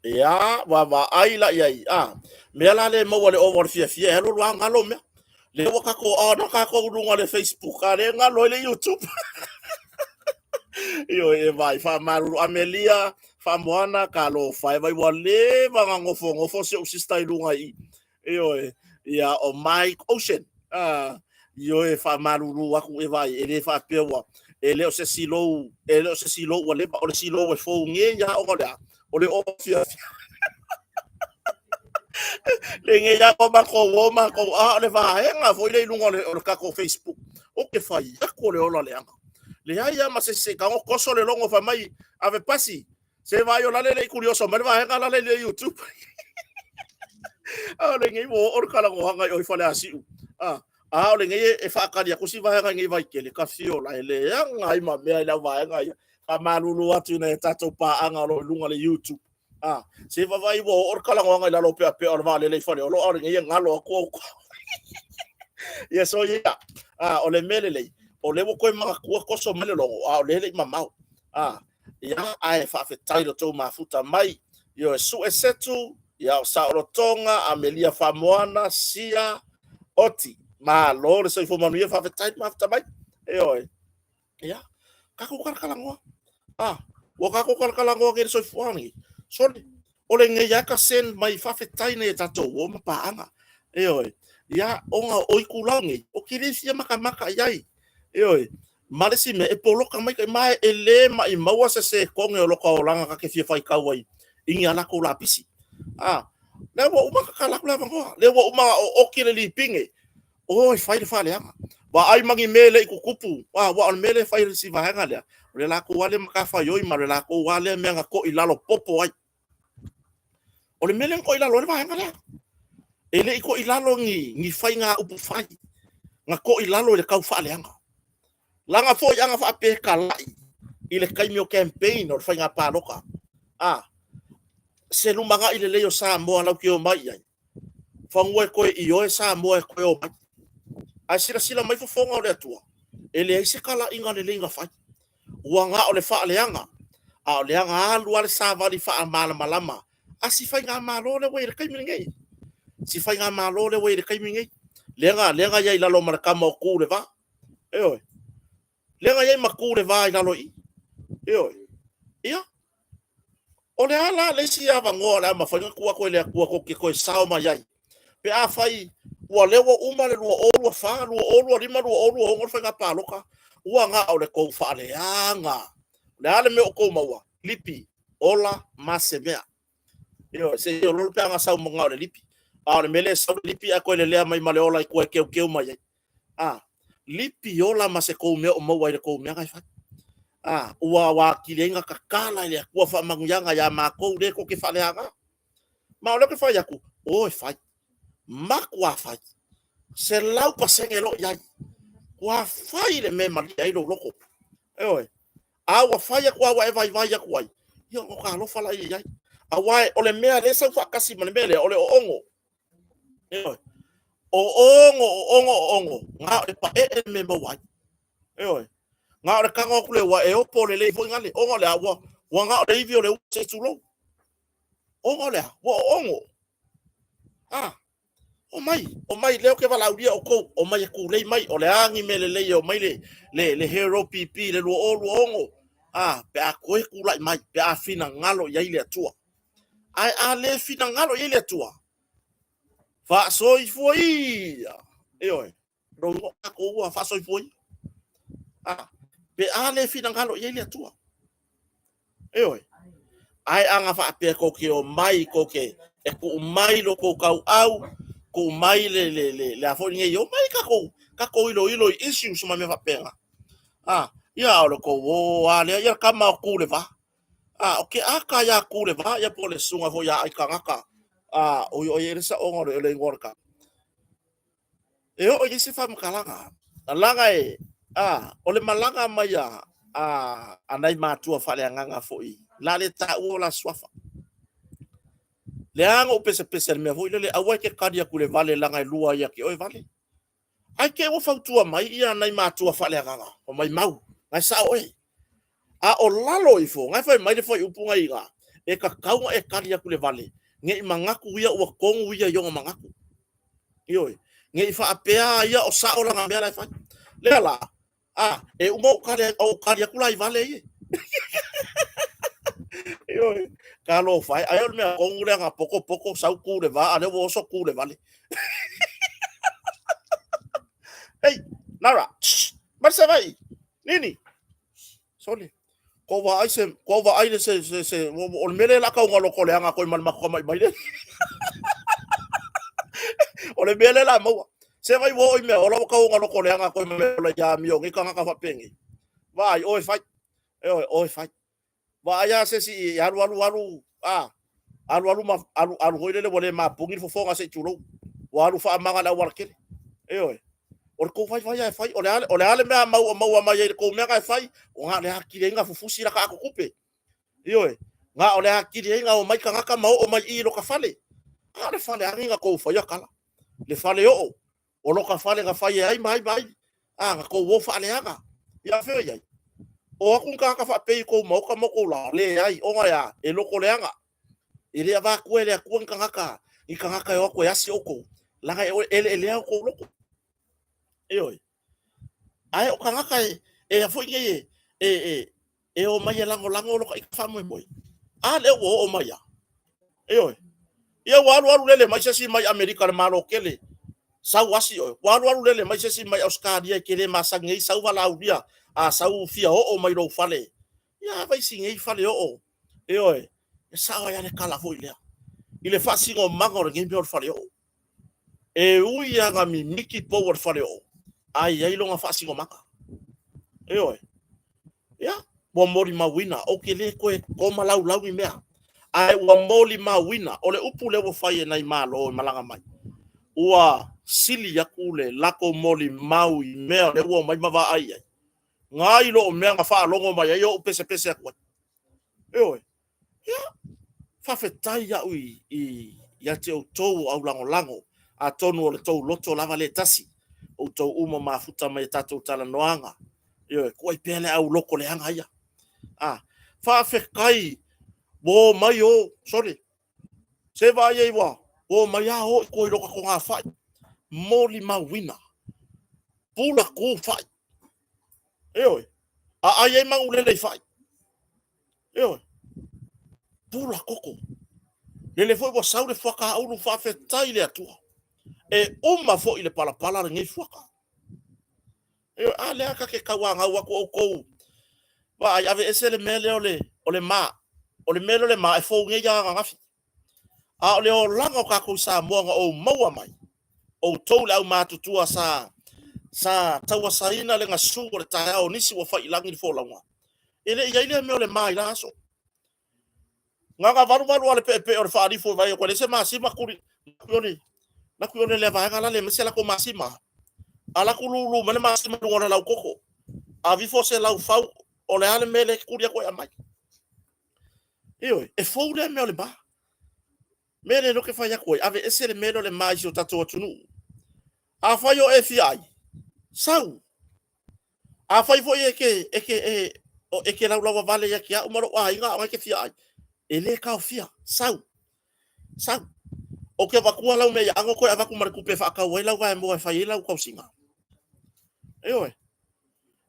Ia, vaavaai la i ai, a, mea la le maua le ova o le fiafia, e alu alu lava galo mea. Lea ua tatou, a na tatou luga o le Facebook, a lea galo ai le YouTube. Ioe, e vai, faamalulu Amelia, Faamoana, talofa e vai, ua leva ona nofonofo si ou sister i luga i i. Ioe, ia, o Mike Ocean, a, ioe, faamalulu atu e vai, e le faapea ua, e le o se silou, e le o se silou ua leva, o le silou e fou nei lava ona o le a? O le ova fiafia. Lenei lava ua matou o matou, a o le vaega foi lea i luga o le, o le tatou Facebook, ou te fai atu o le ola leaga. Leai lava ma se isi e tago toso le logo fai mai, ave pasi, se vaai o lale le i tulioso mai le vaega lale i le YouTube. A o lenei ua oo le talanoaga i o i Faleasiu. A, a o lenei e faatali atu si vaega i nei Vaitele, ka fiola e leaga ai ma mea i le au vaega ia. Faamalulu atu i nai a tatou paaga o lo o i luga o le YouTube. A, se vaavaai ua oo le talanoaga i lalo o peapea o le vaalele i Faleolo, a o lenei e galo atu outou. Ia so ia, a, o le mea lelei, o lea ua toe manatua toso mai le logo, a o lea e le i mamao. A, ia, ae faafetai lo tou mafuta mai. Ioe, Sue Setu, ia o Saolotoga, Amelia Famoana, Sia, Oti. Malo le soifua manuia, faafetai le mafuta mai. Ioe. Ia, tatou talatalanoa. Ah, ua tatou talatalanoa nei i le soifuaga lenei. Sole, o lenei lava ka send mai faafetai nei e tatou uo ma paaga. Ioe. Ia, ona o itulau nei, ou te le fia matamata i ai. Ioe. Ma le isi mea, e poloka mai ma e le maimaua se sekone o lota olaga ta te fia faitau ai i ni a latou lapisi. Ah, lea ua uma tatala atu le avanoa, lea ua uma ona oki le lipine. O e fai le faaleaga. Vaai ma ni mea e le i tutupu. Aua o le mea lea e fai e le isi vaega lea, o le latou lava lea matafaioi ma le latou lava lea mea na toilalo popo ai. O le mea lea na toilalo ai le vaega lea. E le i toilalo ni, ni faiga upu fai, na toilalo i le tau faaleaga. Laga foi ana faapea e talai i le taimi o campaign o le faiga palota. A, se lumanai lelei o Samoa lau te omai i ai. Fanua e toe ioe Samoa e toe omai. Ae silasila mai fofoga o le Atua, e leai se talaiga lelei na fai. Ua na o le faaleaga, a o lea na alu lava le savali faamalamalama a si faigamalo lea ua i ai i le taimi lenei. Si faigamalo lea ua i ai i le taimi lenei, lea na, lea na i ai i lalo ma le tama o Tu le Va. Ioe. Lea na i ai ma Tu le Va i lalo i i. Ioe. Ia, o le a la le isi avanoa o le a mafai ona tuu atu e le Atua tou te toe sao mai ai? Pe afai ua lea ua uma le 2024, 2025, 2026 le faiga palota, ua na o le tou faaleaga. O le a le mea o tou maua? Lipi, ola ma se mea. Ioe, se i ololo pe ana sau na o le lipi. A o le mea lea e sau le lipi ae toe lelea mai ma le ola i tua e keukeu mai ai. A, lipi ola ma se tou mea o maua ai le tou mea na e fai. A, ua ua atili ai na tatala e le Atua faamanuiaga iā matou lea tou te faaleaga. Ma o lea ou te fai atu, o e fai. Matuā fai. 100% loa i ai. Ua fai le mea e malie ai lou loto. Ioe. A ua fai atu lava ua e vaivai atu ai, ia ona ta alofa laia i ai. Aua o le mea lea e sau faatasi ma le mea lea, o le oogo. Ioe. O oogo, o oogo, o oogo, na o le paee le mea e maua ai. Ioe. Na o le tago atu le ua e opo lelei foi gale. Ona o le a, ua, ua na o le ivi o le ua se i tulou. Ona o le a, ua oogo. A, Omai, omai, lea ou te valaaulia outou, omai e tulei mai, o le a ni mea lelei e omai le, le, le Hero PP le 2026, a, pe a toe tulai mai, pe a finagalo i ai le Atua. Ae a le finagalo i ai le Atua, faasoifua ia, ioe, lou igoa tatou ua faasoifua ia. A, pe a le finagalo i ai le Atua. Ioe. Ae ana faapea tou te omai, tou te e tuu mai lo tou tauau, tuu mai le le le le a foi lenei, omai tatou tatou iloilo i issues ma mea faapena. A, ia o le tou o lava lea, ia tama o tu le va. A, o ke aka ia tu le va, ia po o le susuga foi ia Aikanaka. A, oi oi e le saoga o le igoa o le tama. E oo i ai se faamatalaga, laga e, a, o le malaga mai a, a, a nai matua faaleagaga foi, la le taua o la suafa. Leaga ou pesepese i le mea foi lele, aua e te tali atu i le vale leaga e lua ia te oe vale. Ae te ua fautua mai ia nai matua faaleagaga, fai mai mau, na e sao oe. A o lalo ifo, na e fai mai le fuaiupu na i ina, E tatau ona e tali atu i le vale, ne i manatu ia ua tonu ia i ona manatu. Ioe, ne i faapea ia o sao lana mea la e fai. Lea la, a, e uma ou tali, ou tali atu la i vale ia. Ioe, talofa e, ai o le mea tonu lea na poto poto sau tu i le va, a lea ua oso tu i le vale. Ei, Nara, mai Savaii, Nini, sole, ko vaai se, ko vaai le se, se, se, o le mea lea la tau loto leaga koe ma le matou tamai mai le. O le mea lea la maua. Se vai ua oo i mea ola ua tau loto leaga koe ma mea ola ia amio nei tagata faapenei. Vaai, oe fai. Ioe, oe fai. Vaai lava se isi e alu alu alu, a, alu alu ma alu alu foi lele ua le mapuni le fofoga se i tulou. Ua alu faamaga le auala tele. Ioe. O le tou vaivai lava e fai. O le a, o le a le mea a maua mai ai i le tou mea na e fai? O na o le atili ai na fufusi lata atotupe. Ioe. Na o le atili ai na omai tagata ma oo mai i i lota fale. A o le fale lava lenei na tou faia tala. Le fale oo. O lota fale na fai e ai ma ai ma ai. A, na tou o faaleaga. Ia fea o i ai? O atu ni tagata faapei i tou maota ma tou laoa? Leai, ona e a? E loto leaga. E le avatua e le Atua ni tagata, ni tagata e o atu e asi outou, leaga e eleelea outou loto. Ioe. Ae o tagata e, e a foi nei e, e, e, e o mai e lagolago lo ka ita faamoemoe. A lea ua oo mai a. Ioe. Ia ua alu alu lele mai se isi mai Amerika le Malo tele. Sau asi oe. Ua alu alu lele mai se isi mai Ausetalia e te le masani ai sau valaaulia a sau fia oo mai lou fale. Ia a vaisi nei fale oo. Ioe. E sao ai lava le tala foi lea. I le faasinomaga o lenei mea o le fale oo. E ui lava na mimiti pou o le fale oo, ae i ai lona faasinomaga. Ioe. Ia, ua molimauina, ou te le toe tomalaulau ni mea, ae ua molimauina, o le upu lea ua fai e nai Malo e malaga mai, ua sili atu le latou molimau i mea lea ua omai ma vaai i ai, nai lo o mea na faalogo mai ai o ou pesepese atu ai. Ioe. Ia, faafetai au i, i, ia te outou o aulagolago, atonu o le tou loto lava le tasi, outou uma mafuta mai e tatou talanoaga. Ioe, kuai pea le au loto leaga ia. A, faafetai, ua o mai o, sole, se vaai ai ua, ua o mai a o i tua i lota togafai, molimauina, pula tu fai. Ioe, a ai ai manulele i fai. Ioe. Pula koko. Lele foi ua sau le fuaka aulu faafetai i le Atua. E uma foi le palapala lenei fuaka. Ioe, a lea ta te tauanau atu outou. Vaai, aveese le mea lea o le, o le ma. O le mea lea o le ma e fou nei ia ananafi. A o le olaga o tatou i Samoa na ou maua mai, outou le aumatutua sa, sa tauasaina le gasu o le taeao o nisi ua fai i lagi le folauga, e le i i ai lea mea o le ma i la aso. Na na valuvalu lava le peepee o le faalifo e vaai atu e leai se masima tuli, laku i ole lea vaega la le aemaise latou masima. A laku lulu mai le masima i luga o le laukoko. A vifo se laufau, o le a le mea lea e te tuli atu ai e aumai. Ioe, e fou lea mea o le ma. Mea lea ke fai atu ai, aveese le mea lea o le ma i si o tatou atunuu. Afai o e fia ai, sau. Afai foi e ke, e ke, e, o, e ke laulaua vale ia te au ma lou aiga a o e ke fia ai, e le taofia, sau. Sau. O ke avatua lau mea ia ago koe avatu ma le tupe e faatau ai lau vaemoa e fai ai lau tausiga. Ioe.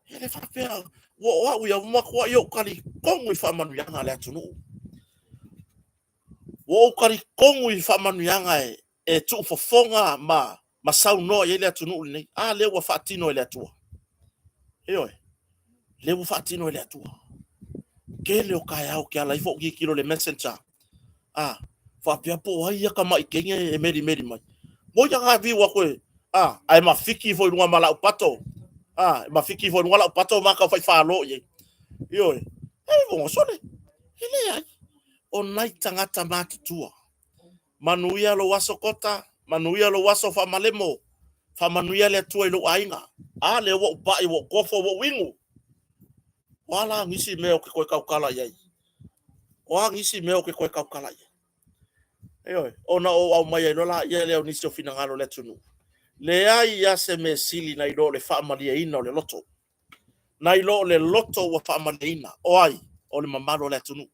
E le faapea, ua o au ia, ua matuai ou talitonu i faamanuiaga a le atunuu. Ua ou talitonu i faamanuiaga e, e tuufofoga ma, ma saunoa i ai le atunuu lenei. A lea ua faatino e le Atua. Ioe, lea ua faatino e le Atua. Tele o taeao ke ala ifo ou tilotilo i le messenger. A, faapea po o ai ia tamai teine e melimeli mai. Mo ia nga viu atu e, a, ae mafiki ifo i luga ma lau pato. A, e mafiki ifo i luga lau pato ma kau fai whālo i ai. Ioe, e vonga sole, e leai. O nai tagata matutua. Manuia lou aso Kota, manuia lou aso Faamalemo, faamanuia le Atua i lou aiga. A lea ua ou pai, ua ou kofo, ua ou inu. O a la nisi mea ou te toe tautala i ai? O a nisi mea ou te toe tautala i ai? Ioe, ona ou aumai ai loa laia lea o nisi o finagalo o le atunuu. Leai lava se mea sili nai lo le faamalieina o le loto. Nai lo le loto ua faamalieina. O ai? O le mamalu o le atunuu.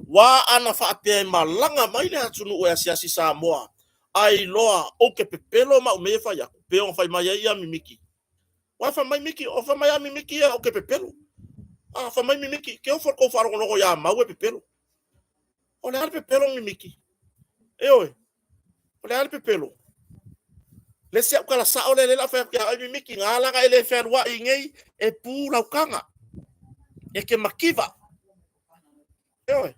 Ua ana faapea e malaga mai le atunuu e asiasi Samoa, ae iloa ou te pepelo ma au mea ia e fai atu, pei ona fai mai ai ia Mimiki. Ua fai mai Miki, o fai mai a Mimiki ia ou te pepelo. A fai mai Mimiki, ke ofo tou faalogologo ia Mau e pepelo. O le a le pepelo Mimiki? Ioe, o le a le pepelo? Le isi au tala sao lea, lea la fai atu ia oe Mimiki, na ala ona e le fealuai nei, e pu lau taga. E te mativa. Ioe.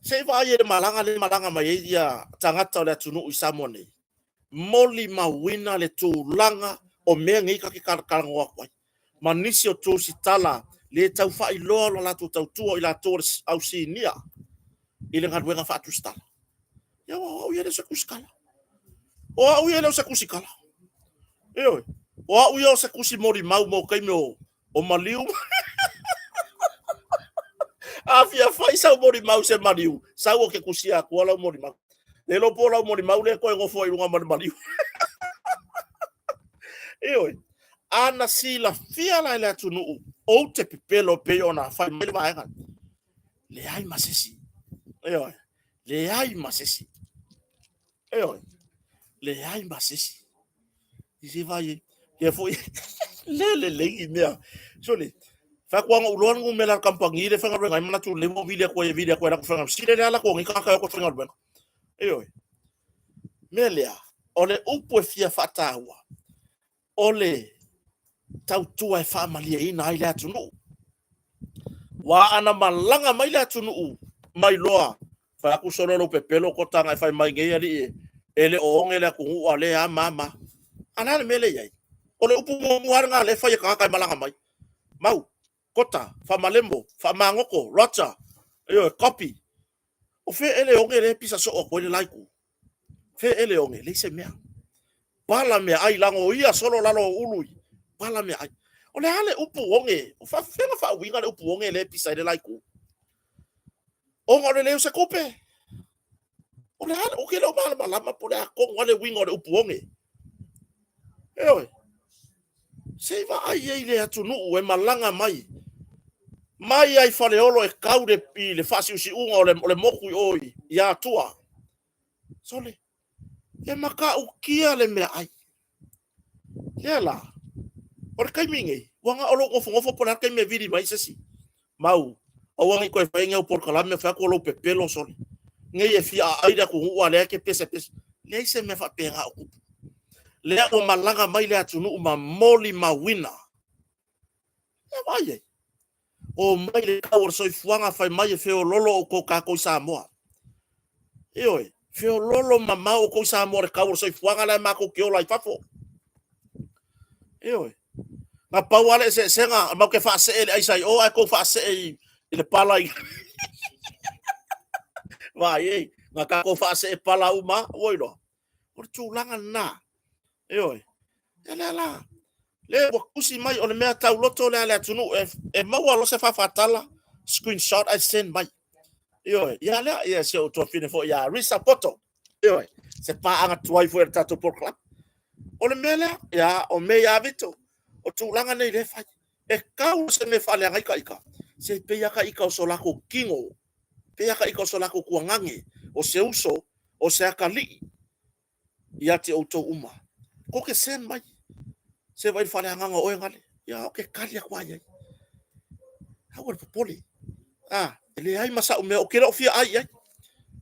Se i vaai i le malaga lea e malaga mai ai ia tagata o le atunuu i Samoa nei. Molimauina le tulaga o mea nei ta te talanoa atu ai. Ma nisi o tusitala le tau faailoa lo latou tautua o i latou o le au sinia i le galuega faatusitala. Ia o au ia e le o se tusitala. O au ia e le o se tusitala. Ioe. O au ia o se tusi molimau mo taimi o maliu. A fia fai sau molimau i se maliu, sau ou te tusia atua lau molimau. Le iloa po o lau molimau lea e toe nofo ai i luga ma le maliu. Ioe. Ana silafia la e le atunuu, ou te pepelo pei ona fai mai le vaega. Leai ma se isi. Ioe. Leai ma se isi. Ioe. Leai ma se isi. I se vai e. Ia foi, le lelei ni mea. Sole, fai atu lava na ou iloa le numera a le kamupani lea e faigaluega ai, manatu lelei ua ou vili atu ai e vili atu ai i latou faigaluega. Sili lea la latou nei tagata e o atu e faigaluega. Ioe. Mea lea, o le upu e fia faataua, o le tautua e faamalieina ai le atunuu. Ua ana malaga mai le atunuu mai loa, fai atu solo lou pepelo kota na e fai mai nei alii e le o oge le atunuu a le a ma ma. A le a le mea le i ai? O le upu muamua lava lena lea e fai e tagata e malaga mai. Mau, kota, faamalemo, faamagoto, roger, ioe, copy. O fea ea le oge lea e pisa soo atu ai le la itu? Fea ea le oge? Leai se mea. Pala meaai, lagoia solo lalo o ulu i. Pala meaai. O le a le upu oge? O faafefea ona faauiga le upu oge lea e pisa ai le la itu? Ona o le leai o se tupe. O le a, ou te le o malamalama po o le a tonu lava le uiga o le upu oge. Ioe. Se i vaai ai le atunuu e malaga mai, mai ai Faleolo e tau i le faasiusiuga o le motu i o i Atua. Sole, e matautia le meaai. Lea la, o le taimi nei, ua na o lou nofonofo po o le a le taimi e vili mai se isi. Mau, aua ne i toe faia ni au polokalame, fai atu o lou pepelo sole. Nei e fia aai le atunuu a lea e te pesepese. Leai se mea faapena o tupu. Lea ua malaga mai le atunuu ma molimauina. Ia vaai ai. O mai le tau o le soifuaga fai mai e feololo outou tatou i Samoa. Ioe, feololo mamao outou i Samoa le tau o le soifuaga la e matou te ola i fafo. Ioe. Na pau lava le eseesega, matou te faasee i le aisa i o ae tou faasee i le pala i... Vaai ei, na tatou faasee pala uma, ua iloa. O le tulaga lena. Ioe. Ia lea la, lea ua tusi mai, o le mea tauloto lea a le atunuu, e maua loa se faafatala, screenshot ae send mai. Ioe, ia lea, ia si ou tuafine foi ia Risa Poto. Ioe, se paaga tuai foi a le tatou polokalame. O le mea lea, ia, o mea ia Vito, o tulaga nei lea e fai. E tau se mea e faaleaga ai ta ita, se pei lava ta ita o so latou tino, pei lava ta ita o so latou tuagage, o se uso, o se atalii ia te outou uma. Tou te send mai, se vaai i le faaleagaga o oe gale, ia ou te tali atu lava i ai. Aua le popole. Ah, e leai ma sa'u mea, ou te le o fia ai i ai.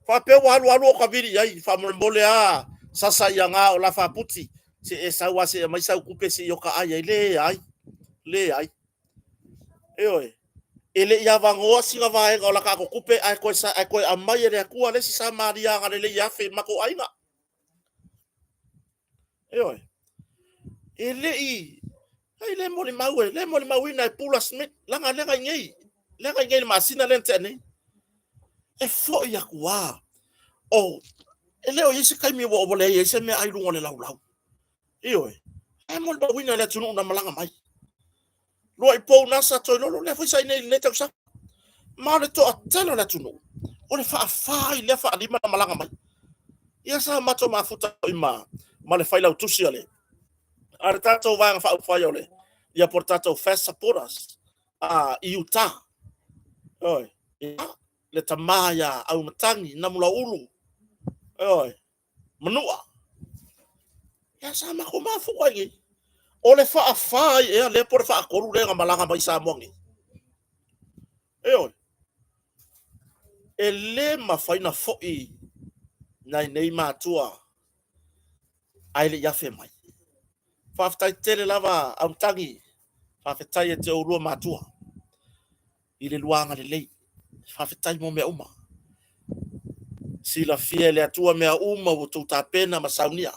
Faapea ua alu alu ou tavili i ai, faamolemole a, sasa ia na o la faaputi, se e sau a se i aumai sau tupe se i oka ai ai. Leai, leai. Ioe, e le i avanoa sina vaega o la tatou tupe ae toe, ae toe aumai e le Atua le isi Samaria agalelei e afe i le matou aiga. Ioe. E le i, ai le molimau e, le molimauina e Pula Smith, laga lea na i nei, lea na i nei i le masina lea na tea nei. E foi atu lava, o, e le o i ai se taimi ua ua leai ai se meaai i luga o le laulau. Ioe, e molimauina e le atunuu na malaga mai. Lua'i pou nasa Toilolo, lea foi sa i nei i lenei tausaga. Ma o le toatele o le atunuu, o le faafa ai lea faalima na malaga mai. Ia sa matou mafuta foi ma, ma le failautusi a le, a le tatou Vaega Faaupufai o le, ia po o le tatou Fast Supporters i Utah. Ioe. Ia, le tama ia Auimatagi, Namulauulu, ioe, Manua. Ia sa matou mafuta ai nei. O le faafa ai ea lea po o le faatolu lea na malaga mai i Samoa nei. Ioe. E le mafai na foi nai nei matua ae le i afe mai. Faafetai tele lava Auimatagi, faafetai ia te oulua matua i le lua agalelei. Faafetai mo mea uma. Silafia e le Atua mea uma ua outou tapena ma saunia.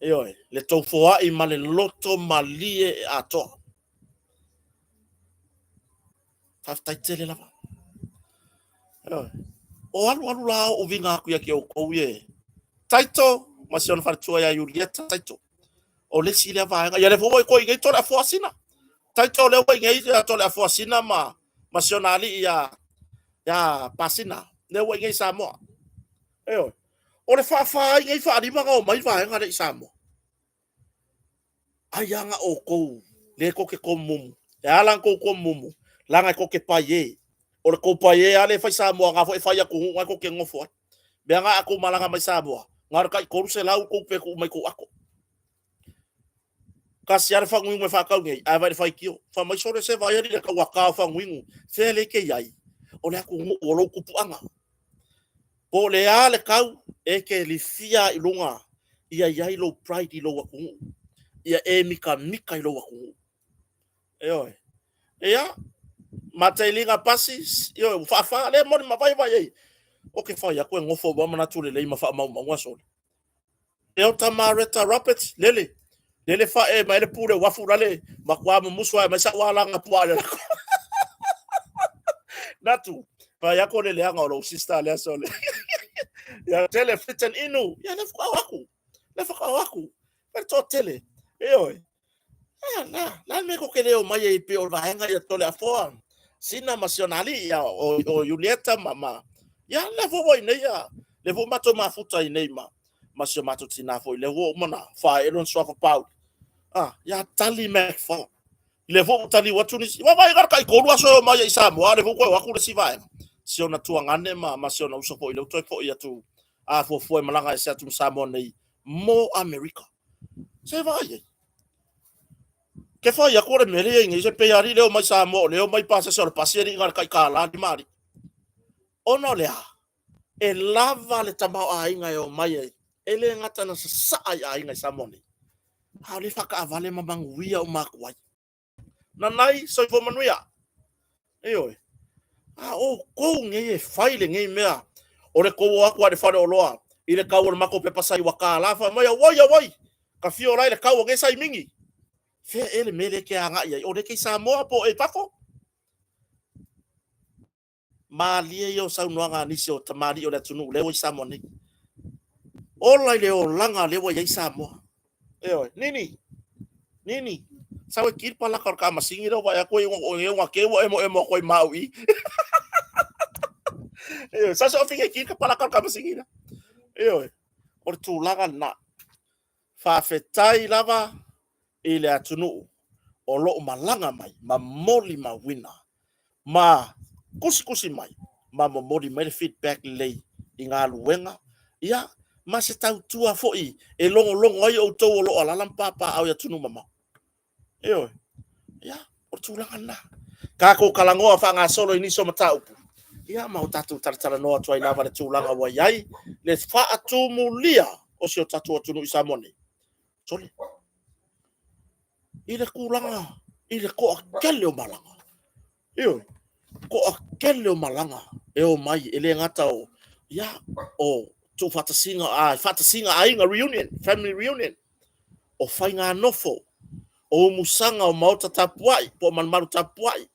Ioe, le tou foai ma le loto malie e atoa. Faafetai tele lava. Ioe. O alu alu la o uviga atu ia te outou ie. Taito ma si ona faletua ia Iulieta Taito. O le isi lea vaega. Ia lea foi ua i nei Toleafoa Sina. Taito lea ua i nei Toleafoa Sina ma si ona alii ia Pasina. Lea ua i nei Samoa. Ioe. O le faafa ai nei faalima na omai vaega lea i Samoa. Ai a na outou lea tou te tomumu. E ala ona tou tomumu, leaga e tou te paie. O le tou paie lava lea e fai Samoa, na foi e fai atunuu na tou te nonofo ai. Mea na a tou malaga mai Samoa, na o le tai 300 tou pe tuu mai tou ato. Tasi lava le faguinu e faatau nei, ae vaai i le faitio. Fai mai sole se vaai alii i le tauata o faguinu. Fea lea e te i ai? O le atunuu o lou tupuaga. Po o le a le tau, e te lifia i luga ia i ai lou pride i lou atunuu. Ia e mikamika i lou atunuu. Ioe. Ia, Matailiga Pasi, ioe, ua faafa, lea moni ma vai vai ai. O ke fai aku e ngofo ua manatu lelei ma faamaumauga sole. Delta Mareta Roberts, lele, lele fae mai le pule uafu lale, matua mumusu ai mai sa ua langa pua le lako. Natu, fai aku le leanga o lou sister lea sole. Ia tele fiten inu, ia le whakao aku, le whakao aku, le tō tele, ioe. Ia, la, la le mea ko ke leo mai ai pe o le vaega ia Toleafoa, Sina ma si ona alii, ia, o Julieta ma, ma, ia, lea foi ua i nei, ia, lea foi matou mafuta i nei ma, ma si o matou tinā foi, lea ua uma ona faaee lona suafa Pauli. Ah, ia tali MacFall. Lea foi ua taliu atu nisi. Vaavaai na o le taitolu aso e omai ai i Samoa, lea foi ua toe o atu le isi vaega. Si ona tuagane ma, ma si ona uso foi, lea ua toe foi atu, a fuafua e malaga ese atu ma Samoa nei mo Amerika. Se vaai ai. Ke whai aku o le mele ia i se pei alii leo mai Samoa o leo mai pasese o le pasi alii ngā le kai kālā lima alii. Ona o le a, e lava le tamaoaiga e omai ai, e le gata na sasaa i aiga i Samoa nei, a o le whakaawale ma manuia uma atu ai. Nanai, soifua manuia. Ioe. A outou nei e fai lenei mea, o le tou o atu a i le faleoloa i le tau o le matou pepa sai ua $1, fai mai, auai, auai, ka fio la i le tau o nei sai mingi. Fea ea le mea lea e te agai ai? O lea e te i Samoa po o e i fafo? Malie ia o saunoaga a nisi o tamalii o le atunuu lea ua i Samoa nei. Ola i le olaga lea ua i ai Samoa. Ioe, Nini, Nini, sau e ki le palaka o le kamasini lea ua vaai atu ai o e ua ke ua emoemo atu ai ma au i. Ioe, sau se ofi e ki le palaka o le kamasini lea. Ioe, o le tulaga lena. Faafetai lava i le atunuu o lo o malaga mai ma molimauina ma tusitusi mai ma momoli mai le feedback lelei i galuega, ia, ma se tautua foi e logologo ai outou o lo o alaala ma papaaao i atunuu mamao. Ioe. Ia, o le tulaga lena. Tatou talanoa faagasolo i nisi o mataupu, ia, ma o tatou talatalanoa atu ai lava le tulaga ua i ai le faatumulia o si o tatou atunuu i Samoa nei. Sole. I le tulaga, i le toatele o malaga. Ioe, toatele o malaga e omai, e le gata o, ia, o tuufaatasiga, a, faatasiga aiga, reunion, family reunion, o faiganofo, o umusaga o maota tapuai, po o malumalu tapuai,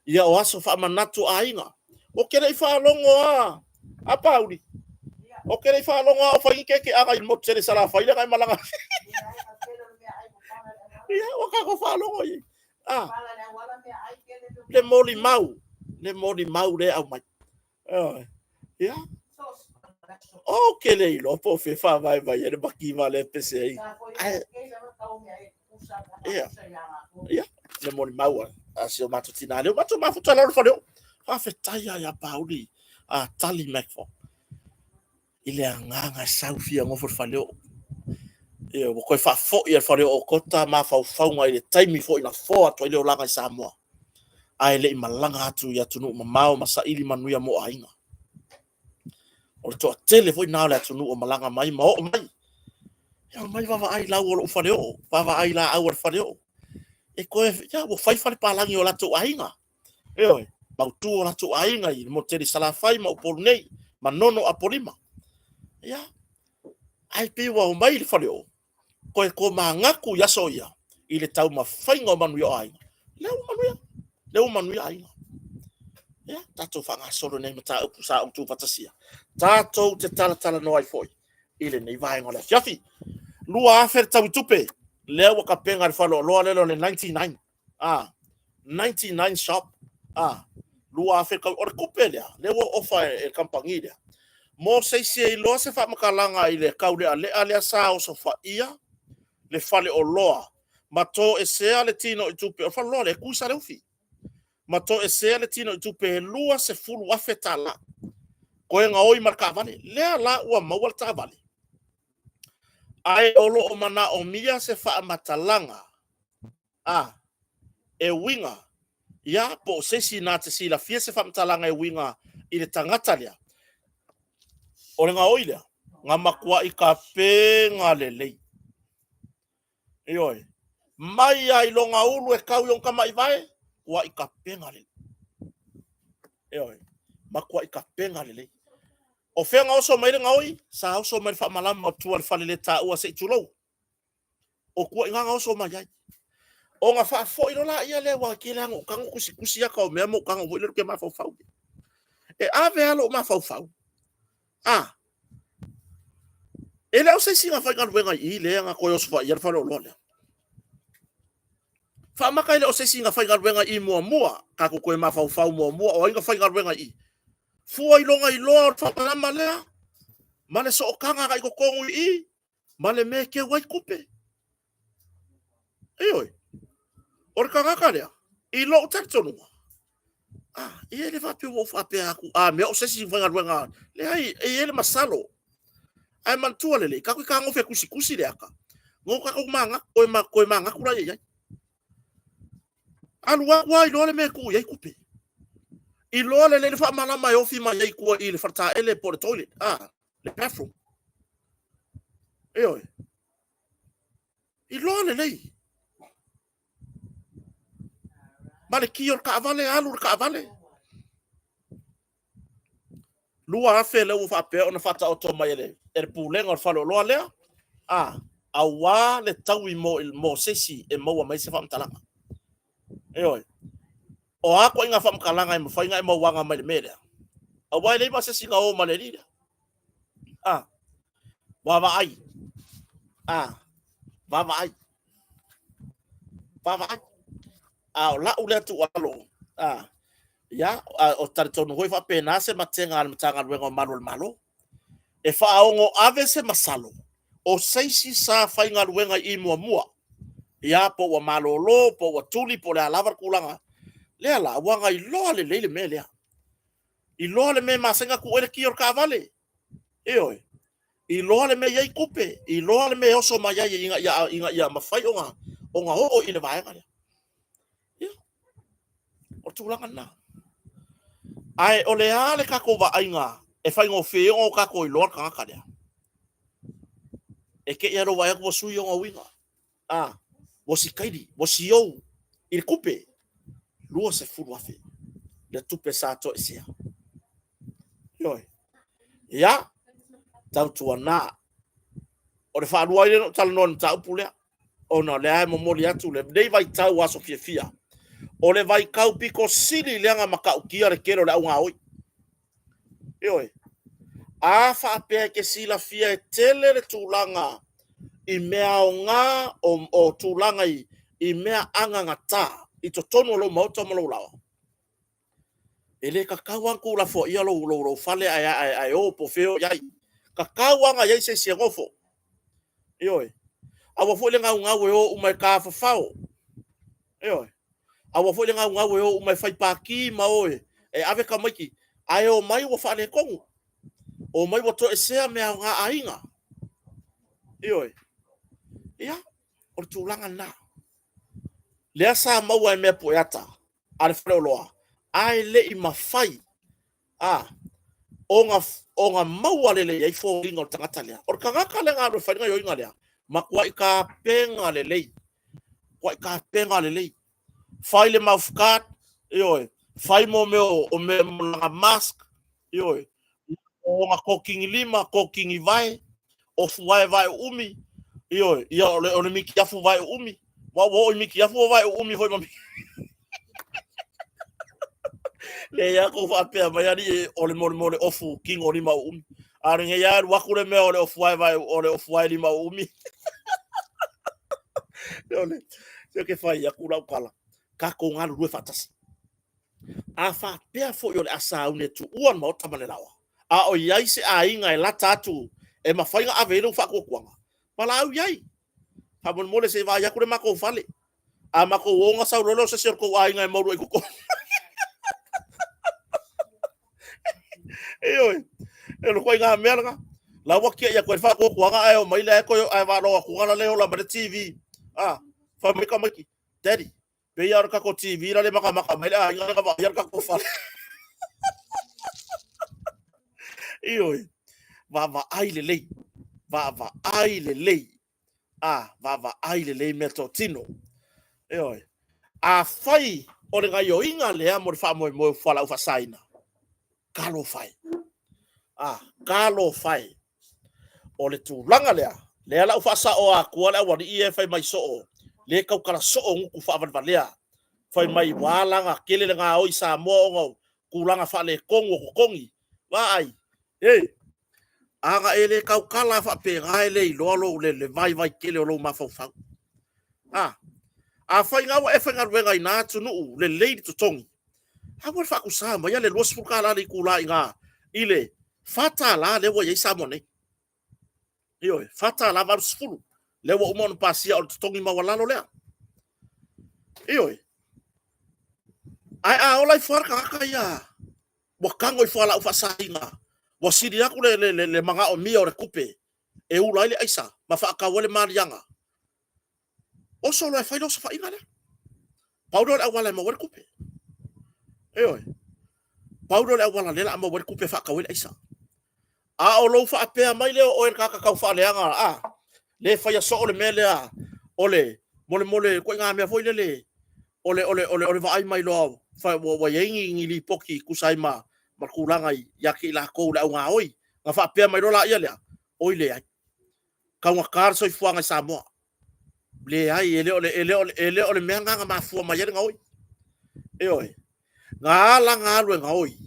ia, o aso faamanatu aiga. Ou te le i faalogo a, a Pauli, ou te le i faalogo a o fai ni kekeaga i le motu tele i Salafai lea na e malaga. Ia, ua tatou faalogo i ai. Ah, le molimau, le molimau lea e aumai. Ia. Ou te le iloa po o fea e faavae mai ai le mativa lea e pese ai. Ae, ia, ia, le molimau a si o matou tinā lea ua matou mafuta i lalo o le faleoo. Faafetai lava ia Pauli a Tali McFall i le agaga e sau fia nofo i le faleoo. Ia, ua toe faafoi e le faleoo o Kota mafaufauga i le taimi foi na foa atu ai le olaga i Samoa, ae le i malaga atu i atunuu mamao ma saili manuia mo aiga. O le toatele foi lena o le atunuu o malaga mai ma oo mai. Ia, omai vaavaai i lau o lou faleoo, vaavaai i laau a le faleoo. E toe, ia, ua fai fale palagi o latou aiga. Ioe, mautu o latou aiga i le motu tele i Salafai ma Upolu nei, Manono, Apolima. Ia, ae pei ua omai i le faleoo, toe tomanatu i aso ia, i le taumafaiga o manuia o aiga. Lea ua manuia, lea ua manuia aiga. Ia, tatou faagasolo nei mataupu sa ou tuufatasia, tatou te talatalanoa ai foi i lenei vaega o le afiafi. 2000 le taui tupe, lea ua tapena le faleoloa lea o le 99. A, 99 shop. A, 2000 tau, o le tupe lea, lea ua ofa e le kamupani lea, mo se isi e iloa se faamatalaga i le taulealea lea sa osofaia le faleoloa ma toesea le tinoitupe, o le faleoloa lea e tu i Saleufi, ma toesea le tinoitupe e $20,000, toe gaoi ma le taavale. Lea la ua maua le taavale, ae o lo o manaomia se faamatalaga a, e uiga ia po o se isi na te silafia se faamatalaga e uiga i le tagata lea, o le gaoi lea, na matuai tapena lelei. Ioe, mai lava i lona ulu e tau i ona tamaivae, matuai tapena lelei. Ioe, matuai tapena lelei. O fea na oso mai ai le gaoi? Sa oso mai le faamalama o tua i le faleletaua se i tulou. O tua i ina na oso mai ai. Ona faafoi loa laia lea, aua e tele lava ina ou tago tusitusi ata o mea ma ou tago foi lele ou te mafaufau. E ave lava lou mafaufau, a, e le o se isi na faigaluega i i lea na toe osofaia le faleoloa lea. Faamata e le o se isi na faigaluega i i muamua, tatou toe mafaufau muamua, o ai na faigaluega i i? Fua i lona iloa o le faamalama lea, ma le sootaga na i totonu i i, ma le mea e teu ai tupe. Ioe, o le tagata lea, i lou talitonuga, ah, e le faapea ua ou faapea atu, a mea o se isi faigaluega, leai, e i ai le masalo. Ae manatua lelei, tatou te fetagofi e tusitusi le ata, ona o tatou manatu, toe manatu laia i ai. Alu atu lava iloa le mea e tuu i ai tupe. Iloa lelei le faamalama e ofi mai ai i tua i le faletaele po o le toilet, ah, le bathroom. Ioe. Iloa lelei. Ma le ki o le taavale, alu le taavale. 2000 lea ua faapea ona faataoto mai e le pulega o le faleoloa lea, a, aua le taui mo se isi e maua mai se faamatalaga. Ioe. O a ituaiga faamatalaga e mafai ona e mauaga mai le mea lea? Aua e leai ma se isi na o ma le alii lea. A, vaavaai. A, vaavaai. Vaavaai. A o lau lea tuualalo, a, ia, o talitonu foi faapena se matega a le Matagaluega o Malu o le Malo. E faaono ave se masalo o se isi sa faigaluega i i muamua, ia, po ua malolo, po ua tuli, po o le a lava le tulaga. Lea la, ua na iloa lelei le mea lea. Iloa le mea e masani ona tuu ai le ki o le taavale. Ioe. Iloa le mea e i ai tupe, iloa le mea e oso mai ai ina ia mafai ona oo i le vaega lea. Ia, o le tulaga lena. Ae o le a le tatou vaaiga e faigofie ai ona o tatou iloa le tagata lea? E te i lava lou vaai atu ua sui ona uiga. A, ua sikaili, ua siou i le tupe, 20,000 le tupe sa toesea. Ioe. Ia, tautuana. O le faalua ai lea ona ou talanoa i le mataupu lea, ona o lea e momoli atu lenei vaitau aso fiafia. O le vaitau pito sili lea na matautia le tele o le augaoi. Ioe. A faapea e te silafia e tele le tulaga i mea aoga o tulaga i mea agagata i totonu o lou maota ma lou laoa, e le tatau lava ona tuulafoaia lou fale ae o po o fea e o i ai. Tatau lava ona i ai se isi e nofo. Ioe. Aua foi le naunau e o uma e tafafao. Ioe. Aua foi le naunau e o uma e fai pati ma o e E ave tamaiti, ae omai ua faaletonu. Omai ua toesea mea aoga a aiga. Ioe. Ia, o le tulaga lena. Lea sa maua e mea pueata a le faleoloa, ae le i mafai a ona ona maua lelei ai foliga o le tagata lea. O le tagata lea na alu e fai le gaoioiga lea, matuai tapena lelei, matuai tapena lelei. Fai le mouth guard, ioe, fai mo mea o mea mo lana mask, ioe, o ona tokini lima, tokini vae, o fuae vae uumi, ioe, ia o le mitiafu vae uumi, ua oo i mitiafu ua vae uumi foi ma Leai a tou faapea mai alii o le mole mole ofu kino lima uumi. A o lenei lava alu atu le mea o le ofu ae vae o le ofu ae lima uumi. O le se ke fai atu lau tala. Tatou galulue faatasi. A faapea foi o le a sauni e tuua le maota ma le laoa, a o i ai se aiga e lata atu e mafai ona ave i ai lou faatuatuaga, valaau i ai. Faamolemole se i vaai atu le matou fale. A matou o ona sau loa lea o se isi o le tou aiga e maulu ai i totonu. Ioe, o le ituaiga mea lena. La ua tiai atu ai le faatuatuaga ae omai lea toe ae faalogo atu la le ola mai le TV. Ah, fai mai tamaiti, Daddy, pei lava o le tatou TV la le matamata mai le aiga lea na vaaia le tatou fale. Ioe, vaavaai lelei, vaavaai lelei, a, vaavaai lelei meatotino. Ioe, afai o le gaioiga lea mo le faamoemoe o fualaau faasaina, talofa e. A, talofa e. O le tulaga lea, lea la ua faasaoa atua le aualii ia e fai mai soo, le tautala soo gutu faavalevalea, fai mai ua ala ona tele le gaoi i Samoa ona o tulaga faaletonu o totogi. Vaai, e, a na e le tautala faapena e le iloa lou le vaivai tele o lou mafaufau. A, afai na ua e faigaluega i na atunuu lelei le totogi, aua le faatusa maia le $20 le itula i ina i le $4 lea ua i ai Samoa nei. Ioe, $4.80 lea ua uma ona pasia o le totogi maualalo lea. Ioe. Ae a ola ifo lava le tagata ia ua tago i fualaau faasaina, ua sili atu le manaomia o le tupe e ula ai le aisa ma faatau ai le maliaga, oso loa e fai le osofaiga lea. Pau lea o le auala e maua ai le tupe. Ioe. Pau lea o le auala lea o le a maua ai le tupe e faatau ai le aisa. A o lou faapea mai lea o oe le tagata taufaaleaga, a, le faia soo le mea lea o le molemole ituaiga mea foi lele o le, o le, o le, o le vaai mai loa ua i ai ni lipoti tusa ai ma tulaga ia te i latou le au gaoi, na faapea mai loa laia lea, oi leai, taugata le soifuaga i Samoa. Leai, e le o le, e le o le, e le o le mea lena na mafua mai ai le gaoi. Ioe. Na ala ona alu e gaoi,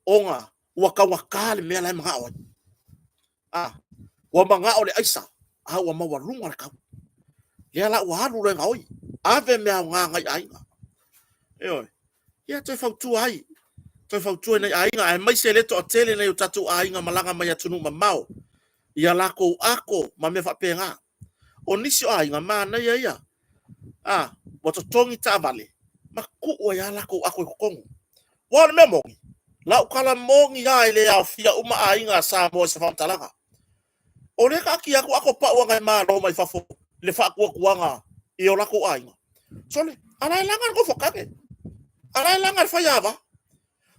ona ua taugata le mea la e manao ai. A, ua manao le aisa, a ua maualuga le tau. Lea la ua alu loa e gaoi, ave mea aoga nai aiga. Ioe. Ia toe fautua ai, toe fautua i nai aiga, aemaise le toatele nai o tatou aiga malaga mai atunuu mamao, ia latou ako ma mea faapena. O nisi o aiga, manaia ia. A, ua totogi taavale, ma tuu ai lava latou ako i totonu. Aua o le mea moni, lau tala moni lava e le aofia uma aiga a Samoa i se faamatalaga. O lea e taatia atu ato pau a nai Malo mai fafo i le faatuatuaga i o latou aiga. Sole, a la e laga le nofo tane. A la e laga le faiava.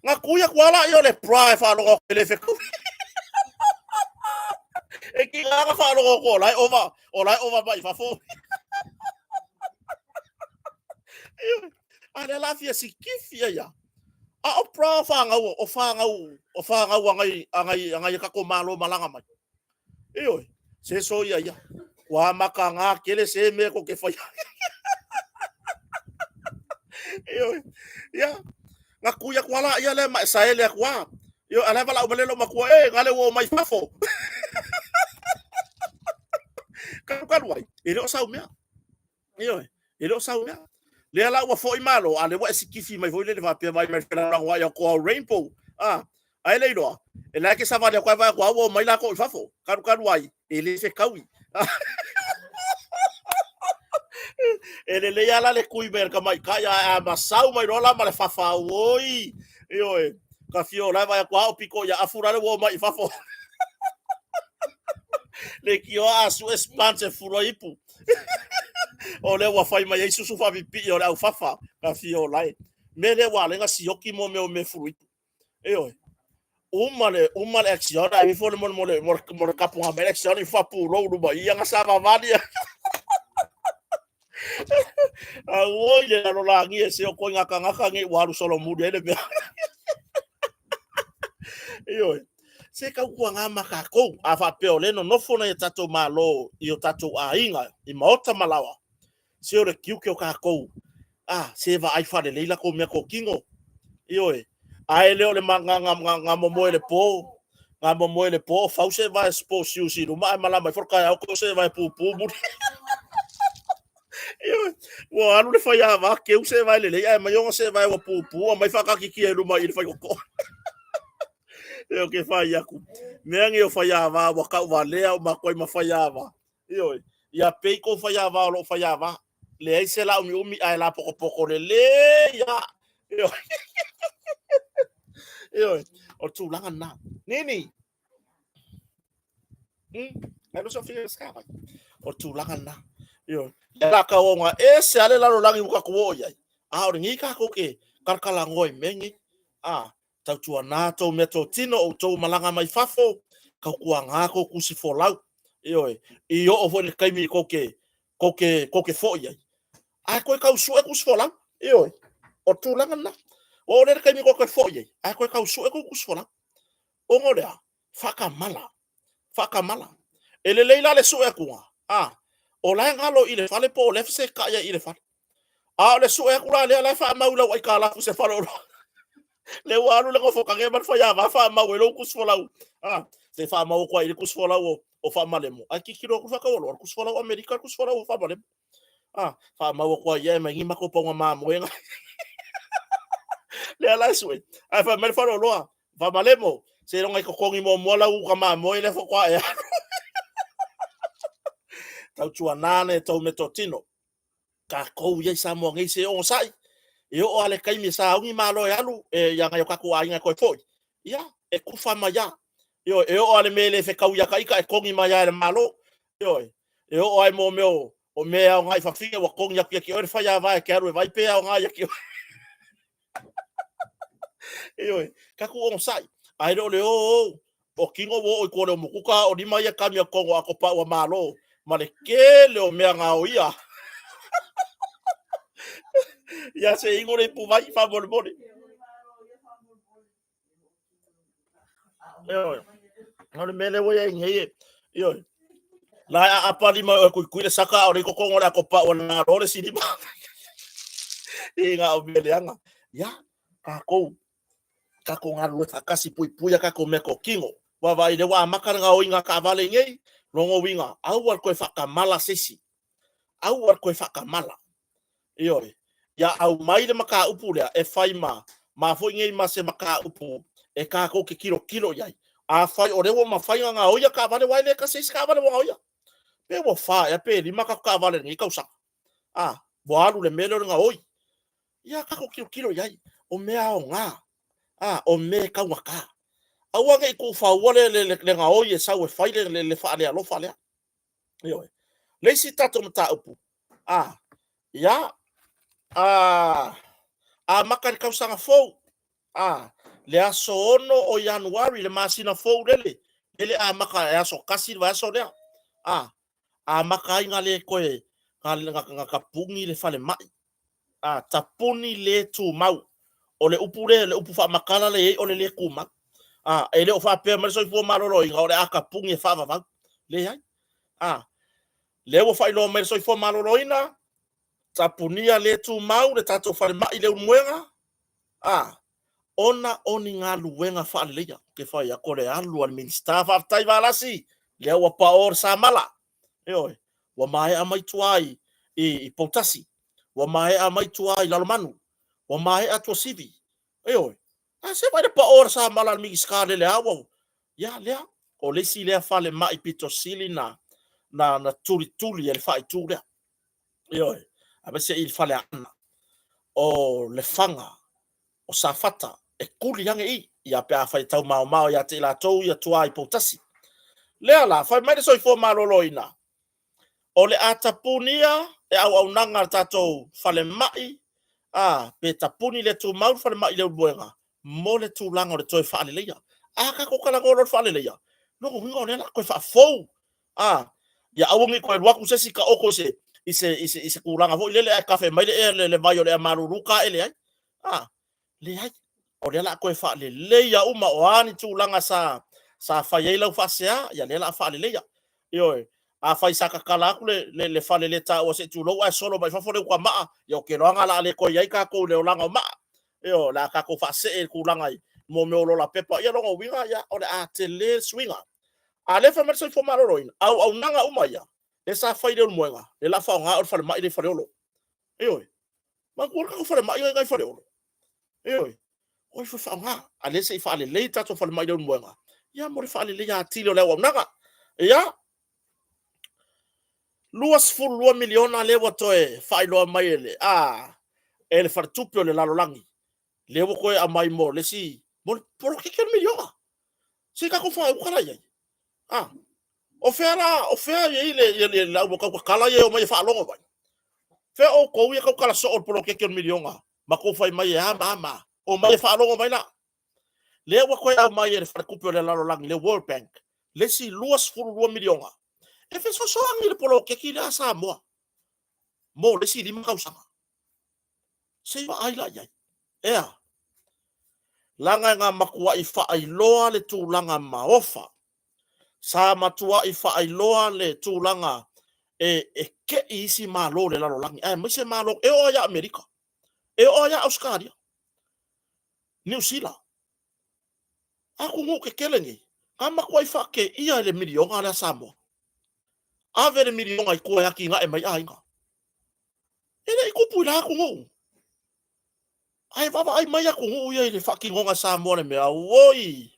Na tui atu lava laia o le bra e faalogo atu e le fetaui. E tiga na faalogo atu o la e ova, o la e ova mai fafo. A lea la fia sikifi ai a. A o bra o fanau, o fanau, o fanau a nai, a nai, a nai tatou Malo malaga mai. Ioe, se soia ia. Ua amata gā tele se mea tou te faia. Ioe, ia, na tui atu lava laia lea ma e saele atu lava. Ioe, a o la e valaau mai le lou matua, e, gale ua omai fafo. Kalukalu ai, e le o sau mea. Ioe, e le o sau mea. Lea la ua foi malo, a lea ua e sikifi mai foi lele faapea mai mai felagolagoai atu au rainbow. A, ae le iloa, e la e te savali atu ai vaai atu a ua omai latou i fafo. Kalukalu ai, e le fetaui. E lelei lava la le tui mai a le tamaitai, ae a masau mai loa la ma le fafa, auoi. Ioe, ka fio la vai aku ao piko ia afu la le ua mai i fafo. Le kioa a su e sponge e furo ipu. O lea ua fai mai ai susu faapipii o le aufafa ka fio lai. Mea lea ua ala ai ona sioki mo mea o mea fulu ipu. Ioe. Uma le uma le action ai ifo le mo mo le mo le kapuga mai le action i fapulou luma ia nga sa vavali. Auoi le lalolagi e se o koe ngakangaka nge ua alu solomuli ai le mea. Ioe. Se tautuaga ma kākou, a faapea o lea e nonofo nai o tatou Malo i o tatou aiga, i maota ma laoa, se o le tiute o kākou, a, se vaai faalelei latou meatotino. Ioe. Ae le o le ga momoe i le po, ga momoe i le po o fau se vae sports shoes i luma ae malama ifo le taeao toe se vae pupu muli. Ioe. Ua alu le faiava keu se vae lelei ae mai ona se vae ua pupu aumai faataatitia i luma i le faitotoa. Ioe, ke fai aku. Mea nei o faiava ua tauvalea uma atu ai ma faiava. Ioe. Ia pei kou faiava o lou faiava. Leai se laumiumi ae lapotopoto lelei lava. Ioe. Ioe. O le tulaga lena. Nini. Ai lo Sofia Scava. O le tulaga lena. Ioe. Ia la ka ona ese lava le lalolagi ua tatou oo i ai. A o lenei tatou te talatalanoa i mea nei. A, tautuana tou meatotino o outou malaga mai fafo, tautuana tou tusi folau. Ioe, i oo foi i le taimi tou te, tou te, tou te foi ai, ae toe tau sue tusi folau. Ioe, o le tulaga lena. Ua oo lea i le taimi tou te foi ai, ae toe tau sue tou tusi folau. Ona o le a? Faatamala. Faatamala. E lelei la le sue atuga, a, o la e galo i le fale po o lea e fesetai ai i le fale. A o le sue atu la lea, la e faamau i lau aitalafu i se faleoloa. Lea ua alu le nofo-tage ma le faiava faamau ai lou tusifolau. A, se faamau atu ai i le tusifolau o, o Faamalemo. Ae tilotilo atu le faataualoa, o le tusifolau Amerika le tusifolau o Faamalemo. A, faamau atu ai i e mai ni matou pauga mamoe. Lea la e sue. Ae fai mai le faleoloa, Faamalemo, seiloga e totogi muamua lau uta mamoe lea faatoa e alu. Tautuana le tou meatotino. Tatou ia i Samoa nei se onosai, e oo lava i le taimi e sauni malo e alu e, ia nai o tatou aiga e toe foi, ia, e kufa mai lava. Ioe, e oo lava i le mea e le fetaui ia ta ita, e togi mai lava e le Malo. Ioe, e oo lava i mo mea o, o mea e aoga i fafine ua togi atu ia te oe le faiava e te alu e vaai pe aoga ia te oe. Ioe, tatou onosai, ae le o le o o o tino ua oo i tua o le umukuka a o lima ia kami a totonu o ato a Malo ma le tele o mea gaoia. Ia se inu le ipuvai faamolemole. Ioe. O le mea lea ua i ai nei e, ioe. La e aapa lima e oe tuitui le saka a o lea i totonu o le ato pau a le Malo le isi lima. I ngā o mea leaga. Ia, tatou, tatou galulue faatasi, puipui a tatou meatotino. Vaavaai, lea ua amata le gaoiga a taavale i nei, lona uiga, aua le toe faatamala se isi. Aua le toe faatamala. Ioe. Ia aumai le mataupu lea e fai ma, ma foi nei ma se mataupu e tatou te tilotilo i ai. Afai o lea ua mafai ona gaoia taavale, aua e le tasi ai se taavale ua gaoia. Pe ua fa ea pe lima tatou taavale i lenei tausaga. A, ua alu le mea lea o le gaoi. Ia tatou tilotilo i ai, o mea aoga, a, o mea e taugata. Aua ne i tuufaua le, le, le, le gaoi e sau e fai le, le, le faalealofa lea. Ioe. Le isi tatou mataupu, a, ia, a, amata i le tausaga fou, a, le aso 6 o Ianuari, le masina fou lele, lele amata e aso tasi le vaiaso lea, a, amata ai na le toe, na, na, na tapuni le falemai. A, tapuni le tumau. O le upu lea, le upu faamatala lea e i ai, o le le tumau. A, e le o faapea mai le Soifua Maloloina o le a tapuni e faavavau. Leai. A, lea ua faailoa mai le Soifua Maloloina, tapunia le tumau le tatou falemai i Leulumoega, a, ona o ni galuega faaleleia. Ou te fai atu o le alu a le Minisita, faafetai Valasi, lea ua pao le samala. Ioe, ua maea mai tua i, i, i Poutasi, ua maea mai tua i Lalomanu, ua maea Tuasivi. Ioe, a se vaai le pao o le samala a le Minisita lele a ua, ia lea, o le isi lea falemai pito sili na, na, na tulituli e le faaitu lea. Ioe, aemaise i le Faleaana, o Lefaga, o Safata. E kuli age i, ia pe afai e taumaomao ia te i latou ia tuā i Poutasi. Lea la, fai mai le Soifua Maloloina, o le a tapunia e auaunaga a le tatou falemai, a, pe tapuni le tumau le falemai i Leulumoega mo le tulaga o le toe faaleleia. A tatou talanoa loa i le faaleleia, lona uiga o lea o le a toe faafou, a, ia aua ne i toe alu atu se isi taoto i se, i se, i se, i se tulaga foi lele ae tafe mai le ea le vai o le ea malulu taele ai. A, leai, o lea o le a toe faaleleia uma, o a ni tulaga sa fai ai lau faasea, ia lea o le a faaleleia. Ioe, afai sa tatala atu le fale le taua se i tulou ae solo mai fafo le utamaa, ia ou te iloa o le a le toe i ai tatou i le olaga o maa. Ioe, o le a tatou faasee i le tulaga i mea o lola pepa. Ia lona uiga o le a tele le suiga. A o lea e fai mai le Soifua Maloloina, auaunaga uma ia lea sa fai i Leulumoega, lea o le a faaaoga le falemai lea i Faleolo. Ioe. Manatua le tatou falemai lea i Faleolo. Ioe. O ifo e faaaoga, a o lea se i faalelei le tatou falemai i Leulumoega, ia mo le faaleleia atili o le auaunaga. Ia, $22 miliona lea ua toe faailoa mai e le, a, e le Faletupe o le Lalolagi, lea ua toe aumai mo le isi, mo le poloketi o le miliona. Se i tatou faauta la i ai. A, o fea la, o fea e i ai le, le au tautatala ia e omai e faalogo mai? Fea outou ia e tautala soo i le poloketi o le miliona ma tou fai mai e a ma a ma a? Omai e faalogo mai la. Lea ua toe aumai e le Faletupe o le Lalolagi, le World Bank, le isi $22 miliona e fesoasoani i le poloketi lea a Samoa mo le isi 5 tausaga. Se i vaai la i ai. E a? Leaga na matuai faailoa le tulaga maofa. Sa matuai faailoa le tulaga e ke'i isi Malo o le lalolagi, aemaise Malo, e oo lava ia Amerika, e oo lava ia Ausetalia, Niu Sila, atunuu tetele nei, na matuai faateia i le miliona lea a Samoa. Ave le miliona i tua e atinae mai aiga. E le i tupu i la atunuu. Ae vaavaai mai atunuu ia i le faatinoga e Samoa le mea, auoi!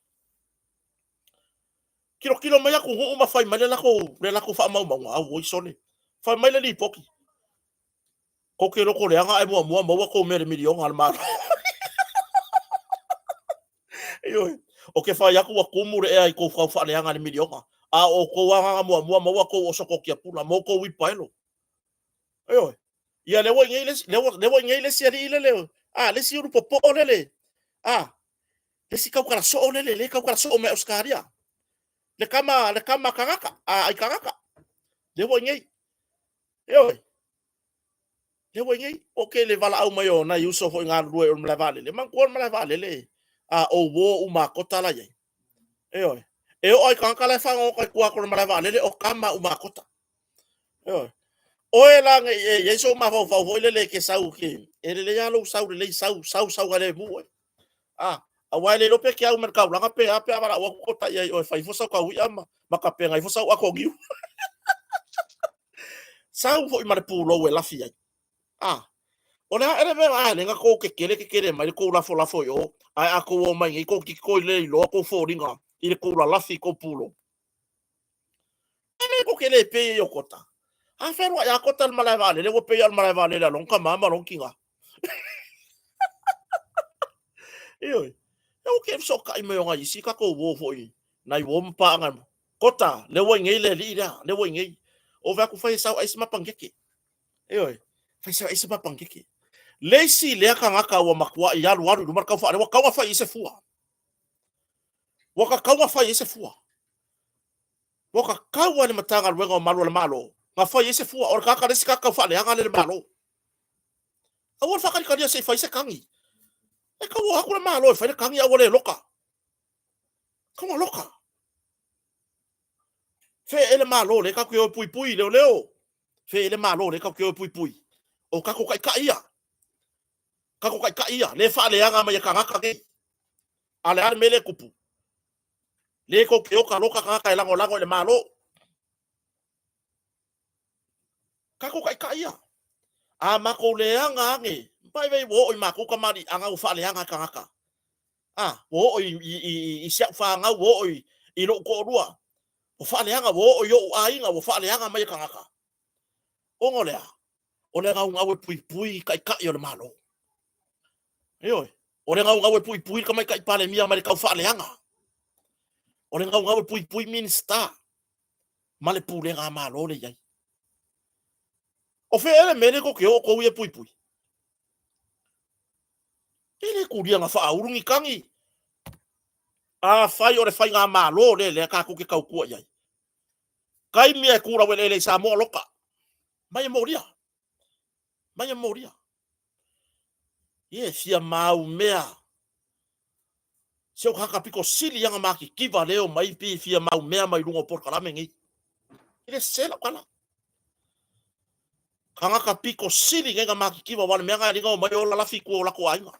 Tilotilo mai atunuu ma fai mai le latou faamaumauga, auoi sole, fai mai le lipoti. Tou te loto leaga ae muamua maua tou mea i le miliona a le Malo. Ioe. Ou te fai atu ua tumu le ea i tou tau faaleaga i le miliona, a o outou lava na muamua maua tou oso totiapula ma outou uilipaelo. Ioe. Ia lea ua i inei le isi, lea ua i inei le isi alii lele, a, le isi ulu popoo lele, a, le isi tautala soo lele, le tautala soo mai Ausetalia. Le tama, le tama tagata, a, ai tagata. Lea ua i inei. Ioe. Lea ua i inei. O ke le valaau mai o nai uso foi galulue o le malae vaalele. Manatua le malae vaalele, a, o uo uma a kota la i ai. Ioe. E oo lava i tagata la e fagogota i tua atu o le malae vaalele, o tama uma a kota. Ioe. Oe la ne i e i ai sou mafaufau foi lele e te sau ke, e lelei lava lou sau lelei, sau, sau, saogalemu oe. A, aua e le iloa pe te au mai le taulaga pe a pe a valaau atu Kota i ai i oe e fai ifo sau taui'a ma tapena ifo sau ato niu. Sau foi ma le pulou e lafi ai. A, o le a ea le mea a le na tou tetele tetele mai le tou lafolafo i o, ae a tou o mai nei tou te toe le iloa tou foliga i le tou lalafi i tou pulou. A le tou te le pei ai o Kota. A fealuai a Kota i le malae vaalele, ua pei lava o le malae vaalele a lona tama ma lona tina. Ioe. E ua ke fesootai mai o nai isi tatou uo foi, nai uo ma paaga. Kota, lea ua i inei le alii lea, lea ua i inei. Ou vaai atu fai e sau ai se ma panukeke. Ioe, fai sau ai se ma panukeke. Le isi lea tagata ua matuai alu alu i luma le tau faale, ua tatau ona fai i ai se fua. Ua tatau ona fai i ai se fua. Ua tatau lava i le Matagaluega o Malu a le Malo na fai ai se fua. O le tagata le isi tagata tau faaleaga lea i le Malo. Aua le faatalitalia se i fai se tagi. E tau o atu le Malo e fai le tagi ae ua le loka. Tau na loka. Fea e le Malo lea tatou te o e puipui leoleo. Fea e le Malo lea tatou te o e puipui. O tatou taitai ia. Tatou taitai ia. Lea e faaleaga mai e tagata nei. A o le a le mea lea e tupu? Lea tou te oka loka tagata e lagolago i le Malo. Tatou taitai ia. A matou leaga ane, vaivai ua oo i matou tamaliiaga ua faaleaga e tagata. A, ua oo i si au fanau, ua oo i lou toalua, ua faaleaga, ua oo i ou aiga, ua faaleaga mai e tagata. Ona o le a? O le naunau e puipui i taitai o le Malo. Ioe. O le gaugau e puipui le tamaitai Palemia mai le tau faaleaga. O le gaugau e puipui Minisita ma le pulega a Malo le i ai. O fea ea le mea lea tou te o outou ia e puipui? E le tulia na faaulu ni tagi. Afai o le faigamalo lea lea tatou te tautua i ai, taimi e tu laueleele i Samoa loka, mai e molia, mai e molia. Ia e fia maumea se o tagata pito sili ana matitiva lea o mai pi fia maumea mai luga o polokalame nei. E le sese lau tala. Tagata pito sili nei na matitiva aua o le mea na e alii na omai o lalafi i tua o latou aiga.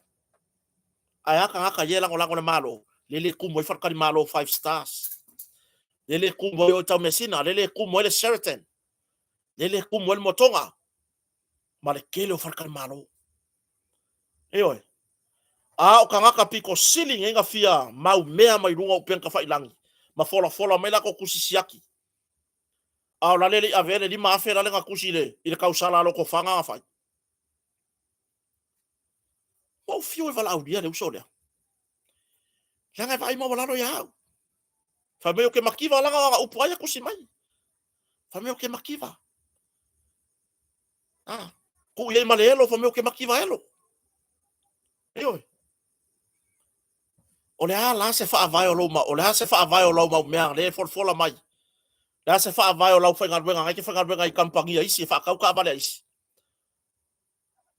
Ae a tagata ia e lagolago i le Malo, lea le tumu ai faletalimalo five stars, lea le tumu ai o i Taumeasina, lea le tumu ai le Sheraton, lea le tumu ai le Motoga ma le tele o faletalimalo. Ioe. A o tagata pito sili nei na fia maumea mai luga o upega tafailangi ma folafola mai latou tusi siaki. A o la le le i avea le 5,000 la le na tusi i le tausala a Lotofaga na fai. Ua ou fiu e valaaulia le uso lea. Leaga e vaai maualalo ia au. Fai mai ou te mativa leaga o ana upu ai a tusi mai. Fai mai ou te mativa. Ah, tuu i ai ma le elo, fai mai ou te mativa elo. Ioe. O le a la se faavae o lou mau, o le a se faavae o lau mau mea lea e folafola mai? O le a se faavae o lau faigaluega, nai te faigaluega i kamupani a isi e faatau taavale a isi?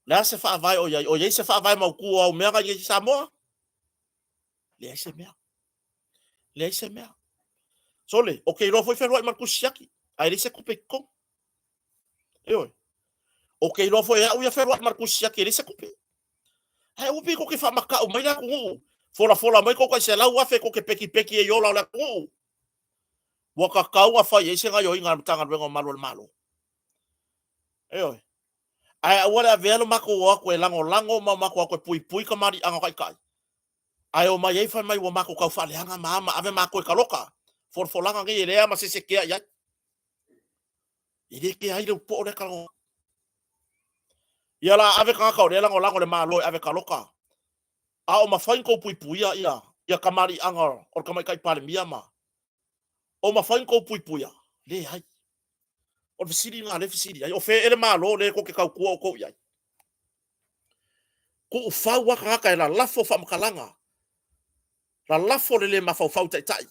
O le a se faavae o i ai? O i ai se faavae mautu o au mea na i ai i Samoa? Leai se mea. Leai se mea. Sole, o ke iloa foi feluai ma le tusi siaki, ae leai se tupe i totonu. Ioe. O ke iloa foi e au ia feluai ma le tusi siaki, e leai se tupe. Ae aua pei tou te faamata'u mai le atunuu, folafola mai tou tai 100,000 tou te pekipeki ai i ola o le atunuu. Ua tatau ona fai ai se gaioiga a le Matagaluega o Malu o le Malo. Ioe. Ae aua le avea lo matou o atu e lagolago ma o matou o atu e puipui kamaliʻaga o taitai, ae omai ai fai mai ua matou tau faaleaga ma a ma ave matou e taloka. Folafolaga nei e leai lava ma se isi e kea i ai. E le kea ai le upoo lea talanoa. Ia la ave tagata o lea e lagolago le Malo e ave taloka, a o mafai ona tou puipuia ia ia kamaliʻaga o le tamaitai Palemia ma o mafai ona tou puipuia? Leai. O le fesili lena lea e fesili ai, o fea ea le Malo lea tou te tautua outou i ai? Tuufau lava tagata e lalafo faamatalaga, lalafo le le mafaufau i taitai.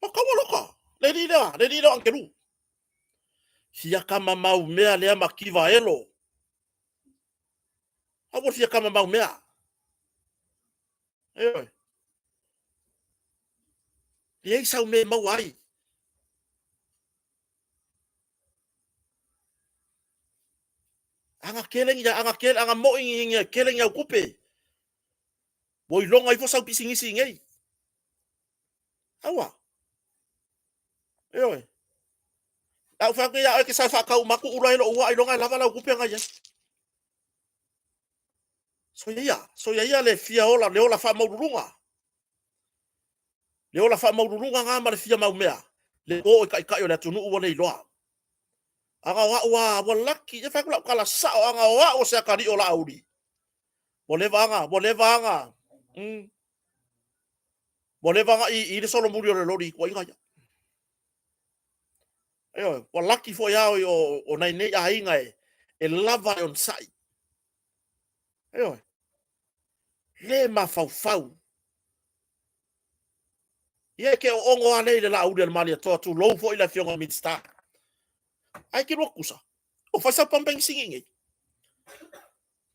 O kaua loka, le alii lea, le alii lea o Angelu. Fia kama mau mea lea ma kiva elo. Aua fia kama mau mea. Ioe. Leai sau mea e maua ai. Aga kele ni aga kele aga moi ni ni kele ni au kupe. Ua iloga ifo sau pisinisi nei. Aua. Ioe. Au fai atu ia oe ke sau whaakau maku ula e lo ua iloga e lava lau kupe ngai ai. Soia ia, soia ia le fia ola, le ola whaamaululuga. Le ola faamaualuluga na ma le fia mau mea, le o i taitai o le atunuu ua le iloa. Aga o a'u a, ua laki, e fai atu la'u tala sa'o, aga o a'u o se atalii o Laauli. Ua leva aga, ua leva aga, ua leva aga i i le solomuli o le loli i tuuaiga ia. Ioe, ua laki foi a o, o nai nei aiga e, e lava le onosai. Ioe, le mafaufau. Ia e te oogo lava lea i le Laauli a le Malietoa, tulou foi le Afioga i le Minisita. Ae te lua tutusa, o fai sau pamu penisini i nei.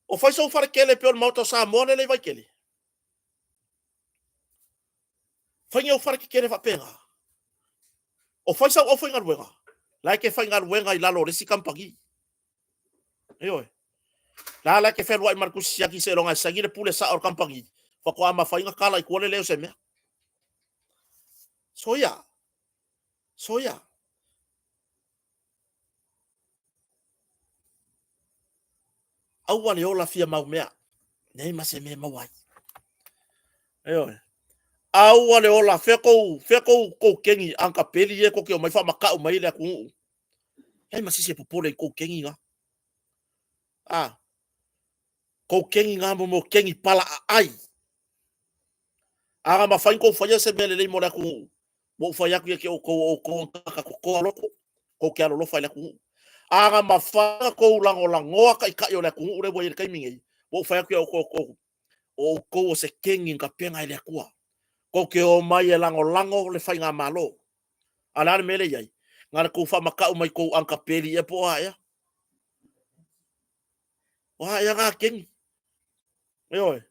O fai sou faletele pei o le Maota o Samoa lele i Vaitele. Fai ni au fale tetele faapena. O fai sau aufaigaluega, la e te faigaluega i lalo o le isi kamupani. Ioe. La la e te fealuai ma le tusi siaki seiloga e saini le pule sao o le kamupani, faatoa mafai ona tala i tua le leo o se mea. Soia. Soia. Aua le ola fia mau mea. Nei ma se mea e maua ai. Ioe. Aua le ola, fea kou, fea kou, kou keni ankapeli e kou ke omai whaamakau mai le atunuu. Leai ma se isi e popole i kou keni na. A. Kou kegi ngā mo mo kegi pala aai. Aga mawhai kou whaia se mea lelei mo le atunuu. Ua ou fai atu ia ki outou o outou tagata totoa loto, tou te alolofa i le atunuu. Aga mafai ona tou lagolagoa taitai o le atunuu lea ua i ai i le taimi nei, ua ou fai atu ia outou, o outou o se kegi na tapena e le Atua. Tou te omai e lagolago le faigamalo. A o le a le mea lea e i ai? Na o le tou faamatau mai tou ankapeli ea po o a ea. O a ea na kegi? Ioe.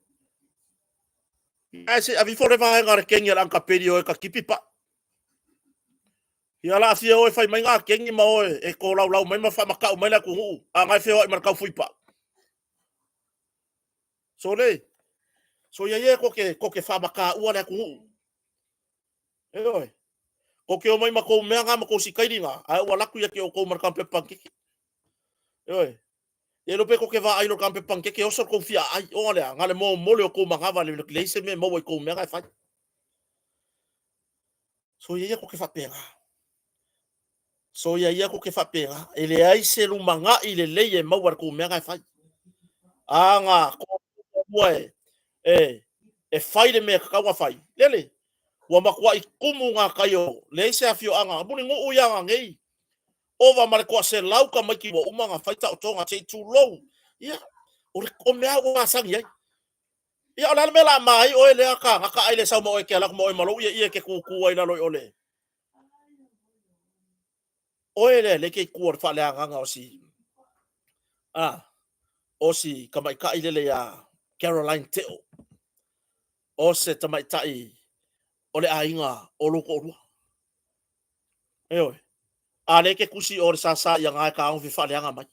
Ae se i ave ifo le vaega o le kegi a le ankapeli o e tatipi paʻi. Ia la fia o e fai mai ngā kegi ma o e tolaulau mai ma faamatau mai le atunuu, a na e feoai ma le taufui paʻu. Sole, so ia ia ko ke whaamakaua le atunuu. Ioe. Ko ke o mai ma kou mea ngā ma kou sikaili ngā, ae ua laku ia ke o kou ma le kampe pankeke. Ioe. E iloa pe kou te vaai lo kampe pankeke oso kou fia ai. O lea, ngā le mo mole o kou mangawa le leai se mea e maua i kou mea ngā e fai. So ia ia ko ke whapenga. So ia ia ko ke whapenga. E leai se lumanai lelei e maua i le kou mea ngā e fai. A ngā ko mua e, e, e fai le mea tatau ona fai. Lele, ua matuai tumu ngā kai o leai se afioaga. Mulinuu ia ngā nei. Ova ma le 100 tamaiti ua uma ona fai taotoga se i tulou. Ia, o le o mea ua masani ai. Ia, o le a le mea o le a ma ai oe lea kānaka ai le sau ma oe e te ala atu ma oe ma lou ieie e te tūtū ai i lalo i o le oe lea lea e te i tua o le faaleagaga o si a o si tamaitai lele iā Caroline Teo o se tamaitai o le aiga o lou toalua. Ioe. A lea e te tusi o le sasa ia nga e taofi faaleaga mai.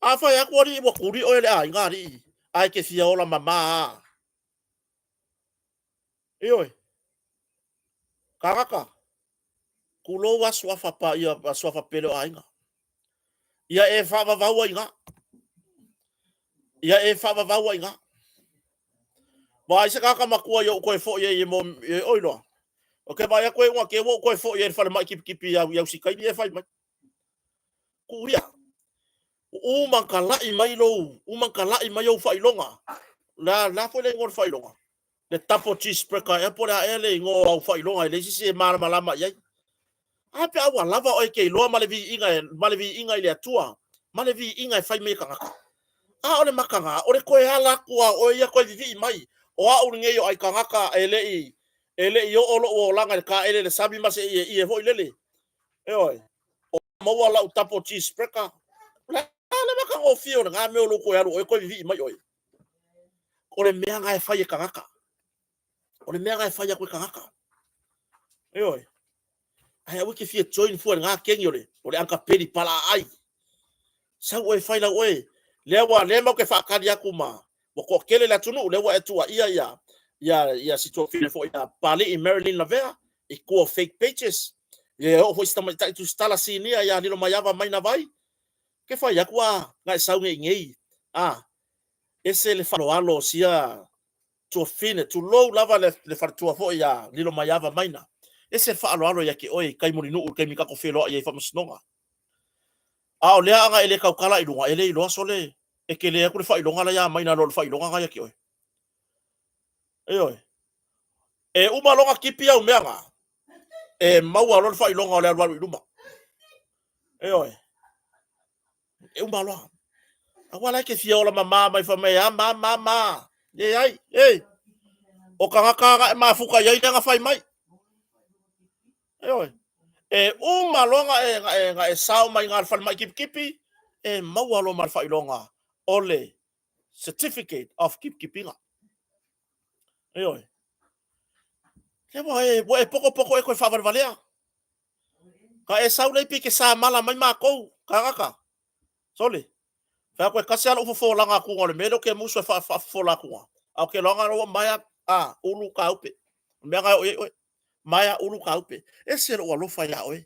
A fai atu alii ua tuli oe le aiga alii, ae te fia ola mama a. Ioe. Kānaka, tulou a suafa pa ia suafa pele o aiga. Ia e faavavau ai iga. Ia e faavavau ai iga. Vaai se tagata matua i ou toe foi ai e mo e oi loa. O ke vaai atu e unga ke ua ou toe foi ai i le falemai kipikipī au i au sikaini e fai mai. Kuia. U makalai mai lou, u makalai mai ou faailoga. La la foi le igoa o le faailoga. Le double cheeseburger ea po o le a ea le igoa o au faailoga e leai se isi e malamalama i ai. A pe a ua lava oe e te iloa ma le viiga ma le viiga i le Atua, ma le viiga e fai mai e tagata. A o le makaga, o le toe ala atu lava o oe ia toe vivii mai, o au lenei o Aikagata e le i e le i oo lou olaga i le taele i le sami ma se ieie foi lele. Ioe. O maua lau double cheeseburger. O le a le matagofie o lena mea o lou toe alu o oe toe vivii mai oe? O le mea lena e fai e tagata. O le mea lena e fai atu e tagata. Ioe. Ae aua e te fia join fua i lena kegi o le, o le ankapeli palaaai. Sau oe fai lau oe. Lea ua, lea matou te faatali atu ma, ua toatele le atunuu, lea ua e tuuaia ia, ia, ia si tuafafine foi ia Papalii Marilyn Lavea i tua o fake pages. Ia e oo foi si tamaitai tusitala sinia ia Lilomaiava Maina Vai. Ke fai atu a, na e sau nei i nei. A, ese le faaaloalo o sia tuafafine, tulou lava le, le faletua foi ia Lilomaiava Maina. Ese le faaaloalo ia te oe i tai Mulinuu i le taimi tatou feiloai ai i faamasinoga. A o lea ana e le tautala i luga, e le iloa sole e tele atu le faailoga la ia Maina nai lo le faailoga na ia te oe. Ioe. E uma loa ona tipi au mea na, e maua loa le faailoga o le alualu i luma. Ioe. E uma loa. Aua la e te fia ola mama mai fai mai a ma ma ma. Leai, ei. O tagata na e mafuta i ai lea na fai mai. Ioe. E uma loa na e, na e, na e sao mai i le falemai kipkipi, e maua loa ma le faailoga o le certificate of kipkipiga. Ioe. Lea ua e, ua e potopoto e toe faavalevalea. Ka e sau lea pe ke samala mai matou, tagata. Sole. Fai atu e tasi lava lou fofolaga atuga o le mea lea ou te musu e faafofola atuga. A o ke loaga ua maea a ulu kaupe. O le mea na e oo i ai oe. Maea ulu kaupe. Ese lou alofa ia oe.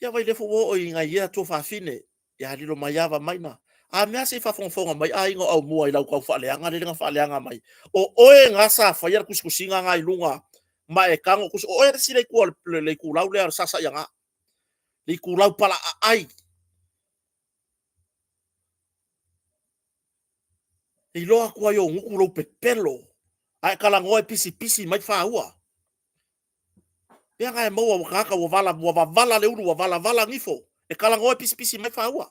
Ia Vailefu ua oo i nai ia tuafafine ia Lilomaiava Maina. A mea se i faafogafoga mai aiga o Aumua i lau tau faaleaga lele na faaleaga mai. O oe ga sa faia le tusitusiga ga i luga ma e tago tusi. O oe le isi le itu le itulau lea o le sasaiaga. Le itulau palaaai. E iloa atu ai o gutu lou pepelo, a e talanoa e pisipisi mai faua. Pea na e maua ua tagata ua vala, ua vavala le ulu, ua valavala nifo, e talanoa e pisipisi mai faua.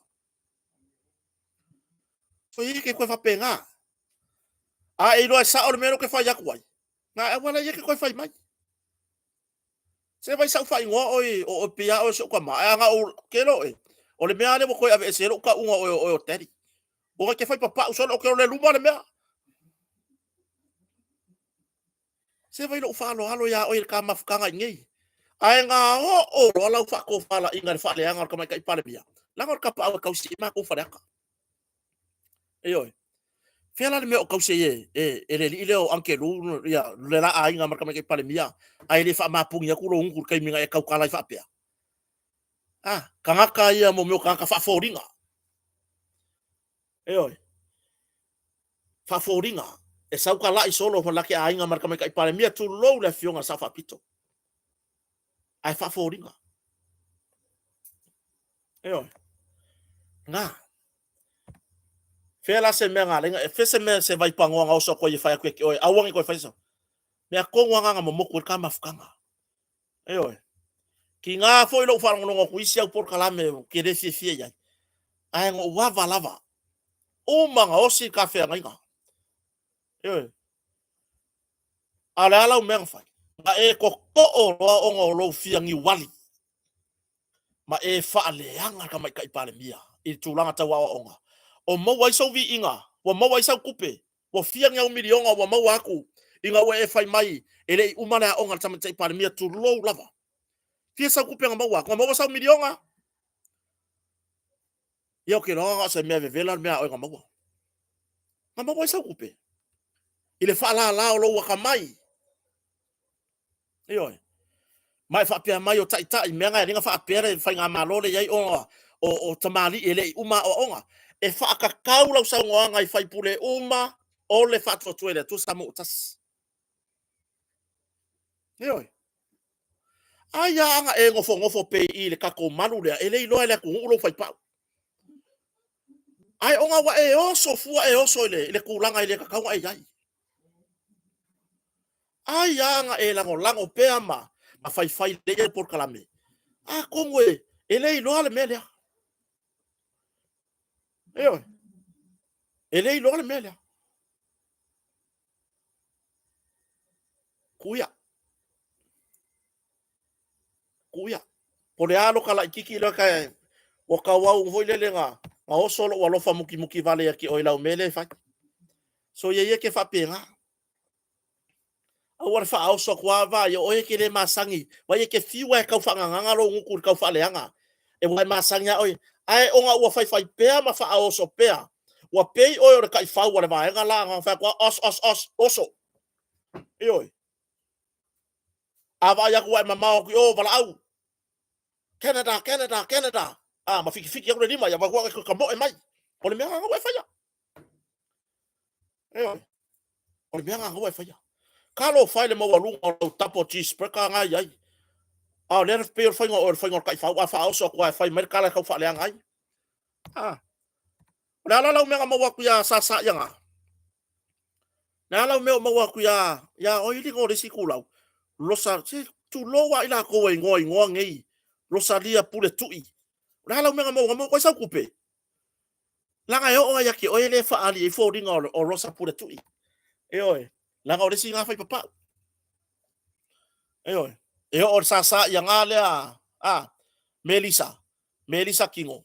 So ia ke koe faapena. A e iloa e sao le mea lea ou te fai atu ai, na e aua laia e te toe fai mai. Se vai sau faaigoa oe, o oe pei lava oe o si ou tama, ae ana ou, ke lo oe, o le mea lava lea ua toe aveese ai lou tauga o oe o oe o daddy. Ona e te fai papau solo, ou te ole luma le mea. Se vai lou faaaloalo iā oe i le ta mafutaga i nei. Ae na oo loa lau faatofalaiga i le faaleaga o le Tamaitai Palemia, leaga o le tapaau e tausi ai matou faleata. Ioe. Fea la le mea o tausi ai e, e, le alii lea o Angelu ia, le la aiga ma le Tamaitai Palemia, ae le faamapuni atu lou gutu i le taimi na e tautala ai faapea? Ah, tagata ia mo mea o tagata faafoliga. Ioe. Faafoliga. E sau ka lai solo ma lake aiga ma le Tamaitai Palemia, tulou le afioga i le Sao Faapito. Ae faafoliga. Ioe. Na. Fea la se mea na lenga, fea se mea se vaipanoa na oso atu ai e fai atu ia te oe, aua ne i toe fai sau. Mea tonu lava na na momotu ai le ta mafutaga. Ioe. Tiga foi lou faalogologo atu i isi au polokalame ou te le fiafia i ai. Ae na ou ava lava. Uma na osi le ta feagaiga. Ioe. A o le a lau mea na fai? Na e totoo loa ona o lou fia niuali ma e faaleaga le Tamaitai Palemia i le tulaga tau aoaoga. O maua ai sou viiga, ua maua ai sau tupe, ua fia ni au miliona ua maua atu ina ua e fai mai e le i uma le aoga a le Tamaitai Palemia, tulou lava. Fia sau tupe na maua atu? Na maua sau miliona? Ia ou te iloa na o se mea vevela le mea a oe na maua. Na maua ai sau tupe i le faalala o lou atamai. Ioe. Ma e faapea mai o taitai, mea na e le faapea le faigamalo le i ai ona o tamalii e le i uma aoaoga. E faatatau lau saunoaga i faipule uma o le Faatuatua i le Atua Samoa ua Tasi. Ioe. Ai a ana e nofonofo pea i le tatou malu lea, e le iloa e le atunuu lou faipau. Ae ona ua e oso fua e oso i le tulaga e le tatau ona e i ai. Ai a na e lagolago pea ma faifai lelei au polokalame, atonu e le iloa le mea lea. Ioe, e le iloa le mea lea. Tuu ia. Tuu ia. Po o le a loka laititi lea ka ua tauau foi lele na oso lou alofa mukimuki vale ia te oe i lau mea lea e fai. So ia ia ke faapena. Aua le faaoso atu lava vaai o oe e te le masani, vaai e te fiu lava e tau faagagaga lou gutu i le tau faaleaga. E ua e masani lava oe. Ae ona ua faifai pea ma faaoso pea, ua pei oe o le taifau a le vaega la, na fai atu lava, os, os, os, oso. Ioe. A vaai atu ua e mamao atu i o, valaau. Canada, Canada, Canada. A, ma fitifiti atu le lima, ia vaai atu e tamoe mai. O le mea lena ua e faia. Ioe. O le mea lena ua e faia. Talofa e i le maualuga o lau double cheeseburger na i ai. A o lea pei o le faiga o le faiga o le taifau, a faaoso atu lava e fai mai le tala e tau faaleaga ai. A. O le a la lau mea na maua atu ia Sasa ia na? Le a lau mea o maua atu ia ia oi li go le isi itulau. Losa se tulou a i lakou e igoa igoa nei. Losalia Pule Tui. O le a lau mea na maua, na maua koe sau tupe? Leaga e oo ai ia te oe lea e faaali ai foliga o Rosa Pule Tui. Ioe, leaga o le isi na fai papau. Ioe, e oo le sasa ia ngā lea, a, Melisa, Melisa Kingo.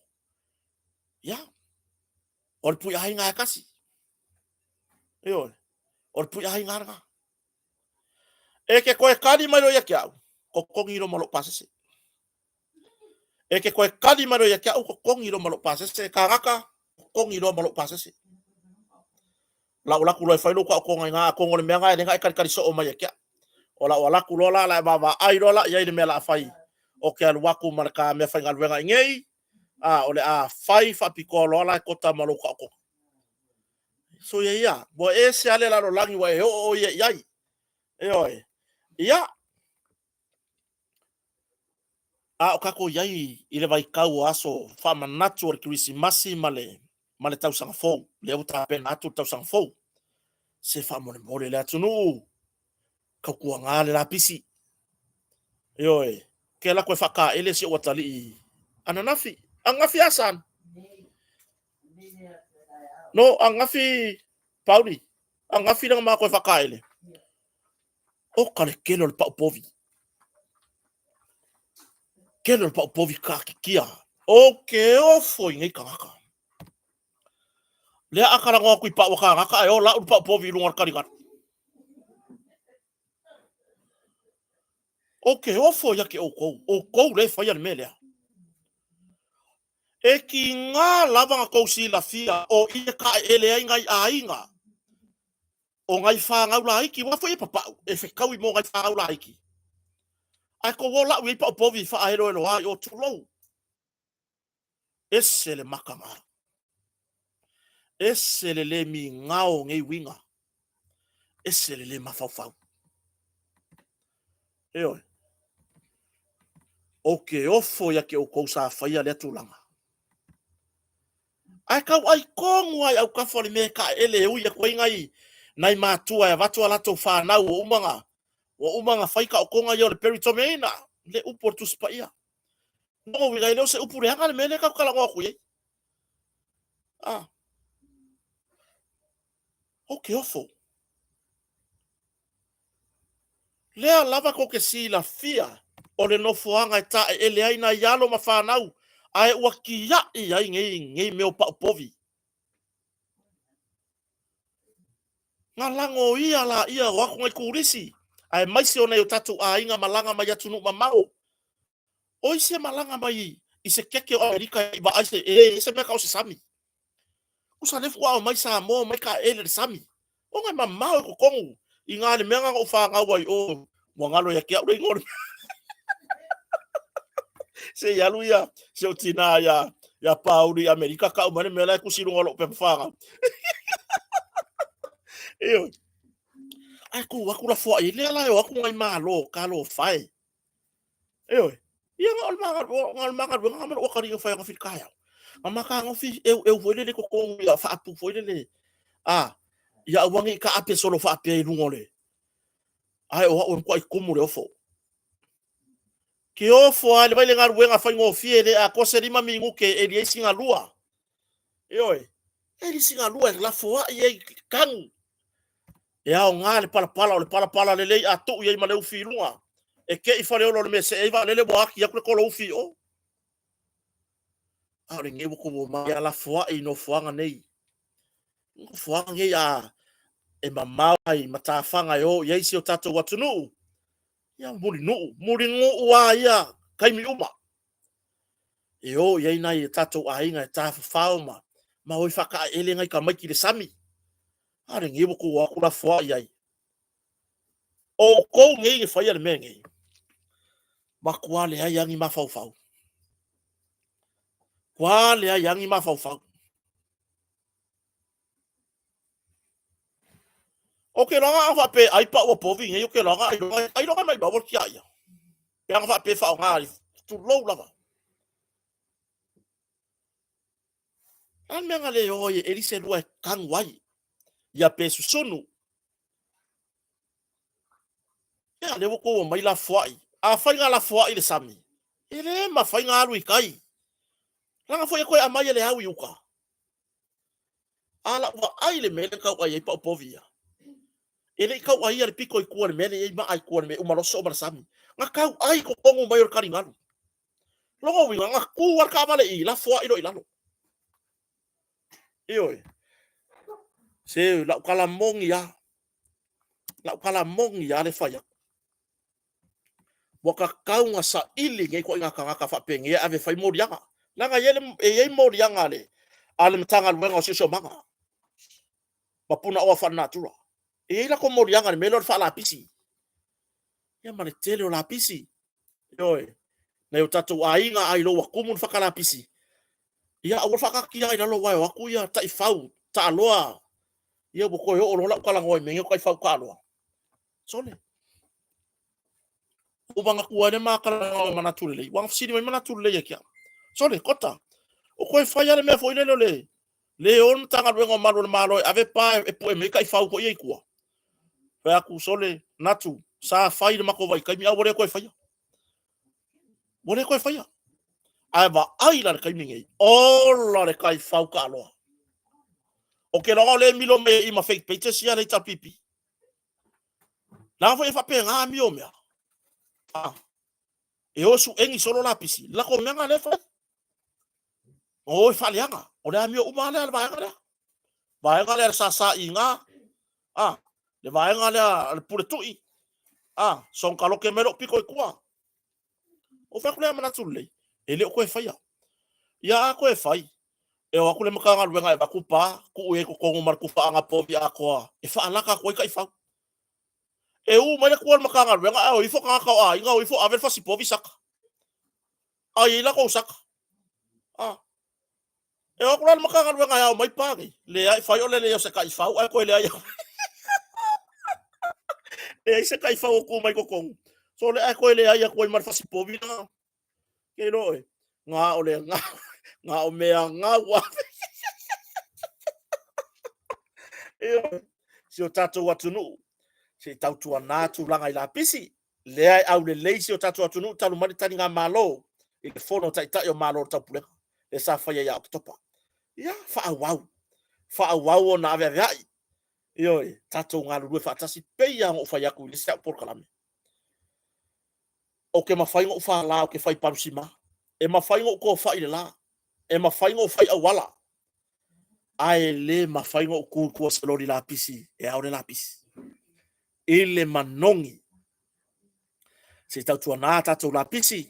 Ia, o le pui aiga e kasi. Ioe, o le pui aiga lena. E ke koe kali mai loa ia te au, totogi loa ma lou pasese. E ke koe kali mai loa ia te au, totogi loa ma lou pasese. Kāgaka, totogi loa ma lou pasese. Lau laku loa e fai lou taotoga i ngā atonu o le mea ngā e le ngā e kalikali soo mai ia te au. O lau alaku loa la, la e vaavaai loa la i ai le mea la a fai o ke alu aku ma le ka mea faigaluega i nei, a o le a fai faapitoa loa la e kota ma lou taotoga. So ia ia, ua ese lava le lalolagi ua e oo ia i ai. Ioe. Ia, a o tatou i ai i le vaitau o aso faamanatu o le Kerisimasi ma le ma le tausaga fou, lea ua tapena atu le tausaga fou. Se faamolemole le atunuu, tautuana le lapisi. Ioe, ke lako e faataele si ou atalii ananafi. Ananafi a san? No, ananafi Pauli. Ananafi langa ma koe faataele. O ka le kele o le pau povi. Kele o le pau povi kakikia. O ke ofo i nei tagata. Lea a talanoa atu i pau a kānaka ae o lau le pau povi i luga o le taligalu. O ke ofo ia te outou, outou lea e faia le mea lea. E tiga lava na tou silafia o i e taeele ai nai aiga o nai fanau laiti, aua foi e papau, e fetaui mo nai fanau laiti. Ae tou o lau i ai pau povi faaeloeloa i o, tulou. Ese le makaga. Ese le le migao o nei uiga. Ese le le mafaufau. Ioe. Ou te ofo ia te outou sa faia lea tulaga. Ae tau ai tonu ai autafa o le mea e taeele e ui atu ai nai, nai matua e avatu a latou fanau ua uma na, ua uma na fai taotoga ia o le peritomeina, le upu o le Tusi Paia. Lona uiga e le o se upu leaga le mea lea tatou talanoa atu i ai. Ah. Ou te ofo. Lea lava tou te silafia o le nofoaga e taeele ai nai alo ma fanau ae ua tiai ai nei, nei mea o pau povi. Na lagoia laia o atu nai turisi aemaise o nai o tatou aiga malaga mai atunuu mamao. O isi e malaga mai i se keke o Amerika i vaai se, e leai se mea tau o se sami. Usa le faatoa omai Samoa omai taeele i le sami. Ona e mamao i totonu i na le mea na ou fanau ai o ua galo ia te au le igoa o le mea. Se i alu ia si ou tina ia ia Pauli i Amerika tau mai le mea la e tusi i luga o lou pepa fanau. Ioe. Ae tu atu lafoai ai lea la e o atu nai Malo talofa e. Ioe. Ia na o le ma o le ma galuega ma lou atalii na fai anafi i le taeao. Na ma tagofi eueu foi lele i totonu ia faapu foi lele a ia aua ne i taape solo faapea i luga o le ae o au e matuai tumu le ofo. Ke ofo lava i le vai le galuega faigofie e le atoa se 5 minute e eli ai sina lua. Ioe. Eli sina lua e lafoai ai i tanu. E aoga le palapala, o le palapala lelei a tuu i ai ma le ufi i luga. E te i Faleolo o le mea see ai vaalele ua ati atu le kolo ufi i o. A o lenei ua tou omai a lafoai i nofoaga nei. Nofoaga nei a e mamao ai matafaga e o i ai si o tatou atunuu. Ia Mulinuu, Mulinuu a ia taimi uma. E o i ai nai o tatou aiga e tafafao ma, ma o e faakaaele nai tamaiti i le sami. A o lenei ua tou o atu lafoai i ai. O outou nei e faia le mea nei, matua leai lava ni mafaufau. Matua leai lava ni mafaufau. Ou te iloa a faapea ai pau a povi nei, ou te iloa ailoga mai maua le tiaia. Pe ana faapea e faaaoga ai, tulou lava. A le mea na le o ai e eli se lua e tanu ai, ia pe susunu. Ia, lea ua tou omai lafoai. Afai na lafoai i le sami, e le mafai na alu i tai. Leaga foi e toe aumai e le au i uta. A lau vaai i le mea lea na tau ai ai pau povi ia, e le i tau aia le pito i tua i le mea lea e i ai maa i tua i le mea e uma loa sosoo ma le sami. Na tau ai i totonu mai o le taligalu. Lona uiga, na tu lava le taavale i i, lafoai loa i lalo. Ioe. Se, lau tala moni lava. Lau tala moni lava le fai atu. Ua tatau ona saili nei ituaiga tagata faapenei e ave e fai moliaga. Leaga e i ai moliaga a le, a le Matagaluega o Siosiomaga ma Punaoa Faalenatura. E i ai latou moliaga i le mea lea o le faalapisi. Ia ma le tele o lapisi. Ioe. Nai o tatou aiga a iloa ua tumu le fata lapisi, ia aua le faataatia i lalo aua e o atu ia taifau taaloa. Ia ua toe oo loa lau talanoa i mea nei o taifau taaloa. Sole. Ua manatua ai le ma talanoa manatu lelei. Ua fesili mai manatu lelei ia te au. Sole, kota. O koe fai lava le mea foi lele o le Le o le Matagaluega o Malu o le Malo e ave pa e pue mai taifau foi ia i tua. Fai atu, sole, natu, sa fai le matou vaitaimi, a ua le toe faia. Ua le toe faia. Ae vaai la le taimi nei, ola le taifau taaloa. O ke loga o le milo mai i ma fake pages ia le HRPP. Leaga foi e faapena amio o mea. Ah. E o suegi solo lapisi, lako mea na le fai. O e faaleaga, o le amio uma lea le vaega lea. Vaega lea le sasaiga, ah, le vaega lea le pule tui, ah, soga taloke mai lou pito i tua. O fai atu lea manatu lelei, e le o toe faia. Ia a toe fai, e o atu le Matagaluega e avatu pa, tuu i ai i totonu ma le tufaaga povi atoa e faalaka atu ai taifau. E u mai le tua o le Matagaluega ae o ifo tagata o aiga, o ifo ave le fasi povi saka. Ai ai latou saka. Ah. E o atu la le Matagaluega e ao mai pa nei. Leai, fai o le leai o se taifau ae toe leai. Leai se taifau o tu mai totonu. So le ae toe leai atu ai ma le fasi povi na. Ke iloa oe, na o le na o mea gau ave. Ioe, si o tatou atunuu, se i tautuana tulaga i lapisi, lea e aulelei si o tatou atunuu talu mai le taligamalo i le Fono a Taitai o Malo o le Taupulega, lea sa faia ia Oketopa. Ia, faaauau, faaauau ona aveaveai. Ioe, tatou galulue faatasi, pei lava ona ou fai atu i le isi au polokalame. Ou te mafai ona ou fala, ou te fai palusima. E mafai ona ou tofai i le la. E mafai ona ou fai auala. Ae le mafai ona ou tu i tua o se loli lapisi e ao le lapisi. I le manogi. Se i tautuana tatou lapisi,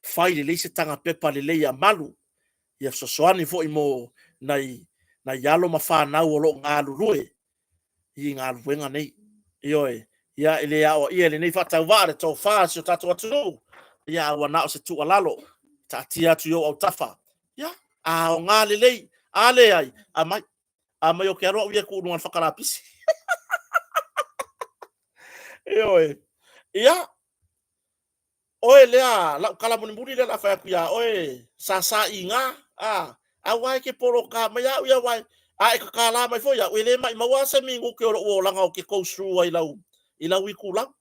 fai lelei se taga pepa lelei ia malu, ia fesoasoani foi mo nai, nai alo ma fanau o lo o galulue i galuega nei. Ioe, ia e le aoaia e lenei faatauvaa le tofa a si o tatou atunuu, ia a ua na o se tuualalo, taatia atu i ou autafa. Ia, a aoga lelei, a leai, aumai. Aumai ou te alu au ia e tuu i luga o le fata lapisi. Ioe. Ia, oe lea, lau tala mulimuli lea o le a fai atu ia oe, sasaiga, a, aua e te poloka mai au ia, aua a e tatala mai foi au, e le maumau se minute o lou olaga ou te go through ai lau, i lau itulau.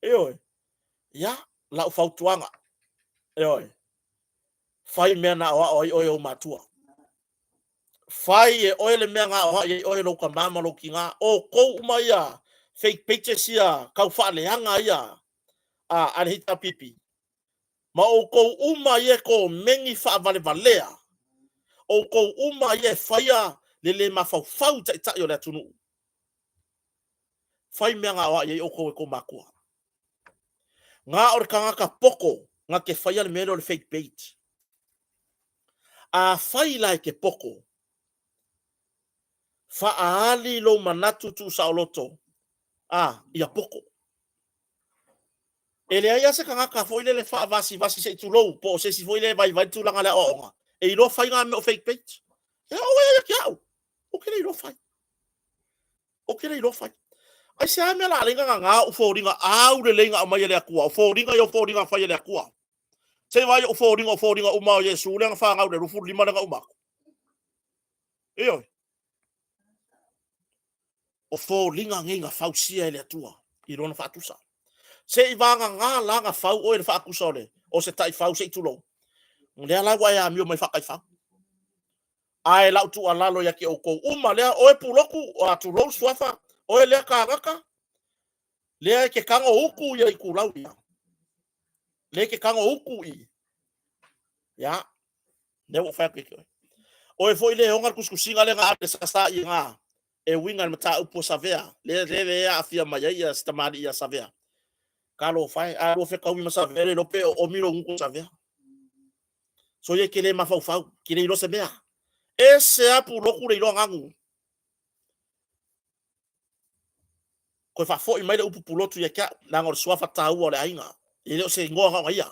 Ioe. Ia, lau fautuaga, ioe, fai mea na aoao ai oe e ou matua. Fai e oe le mea na aoai ai oe lou tama ma lou tina. O tou uma ia fake pages ia tau faaleaga ia a, a le HRPP. Ma outou uma ia e komeni faavalevalea, outou uma ia e faia le le mafaufau i taitai o le atunuu. Fai mea na aoai ai outou e tou matua. Na o le tagata poto na te faia le mea lea o le fake page. Afai la e te poto, faaali lou manatu tuusaoloto, a, ia poto. E leai lava se tagata foi lele faavasivasi se i tulou, po o se isi foi lele e vaivai le tulaga o le aoaoga, e iloa fai na mea o fake page. E oo ia ia te au, ou te le iloa fai. Ou te le iloa fai. Aisea mea la alai na gagā ou foliga au lelei na aumai e le Atua, o foliga ia o foliga fai e le Atua. Se i vaai ou foliga, o foliga uma o Iesu lea na fanau le 25 lea na uma atu. Ioe. O foliga nei na fausia e le Atua i lona faatusa. Se i vagagā la na fau oe le faatusa o le o se taifau se i tulou. O lea la ua e amio mai faataifau. Ae lau tuualalo ia te outou uma lea, oe Pulotu, a tulou suafa, oe lea kāgaka, lea e te tago utu ia itulau ia. Lea e te tago utu i. Ia, lea ua fai atu ia te oe. Oe foi lea e ona le tusitusiga lea na ave sasa i ngā e uiga i le mataupu o Savea, lea lea lea aafia mai ai ia si tamalii ia Savea. Talofa e, a lua fetaui ma Savea le iloa pe o omi lou gutu o Savea. So ia ke le mafaufau, ke le iloa se mea. Ese a Pulotu le iloa ganu. Toe faafoi mai le upu Pulotu ia te au, leaga o le suafa taua o le aiga. E le o se igoa na ona ia.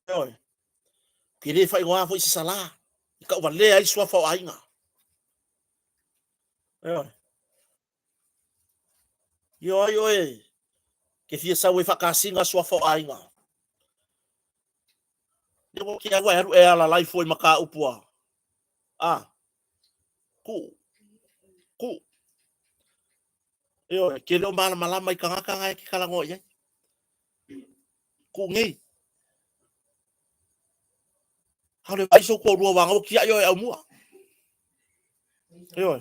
Ioe. Ke le faaigoa foi se sala, i tauvalea ai suafa o aiga. Ioe. Io ai oe, ke fia sau e whakasina suafa o aiga. Le ua ke aua e alu e ala lai foi ma ka upu a. A. Kuu. Kuu. Ioe, ke le o malamalama i tagata na e ke talanoa i ai. Kuu nei. Haole vai so ko lua wanga o kia ioe au mua. Ioe.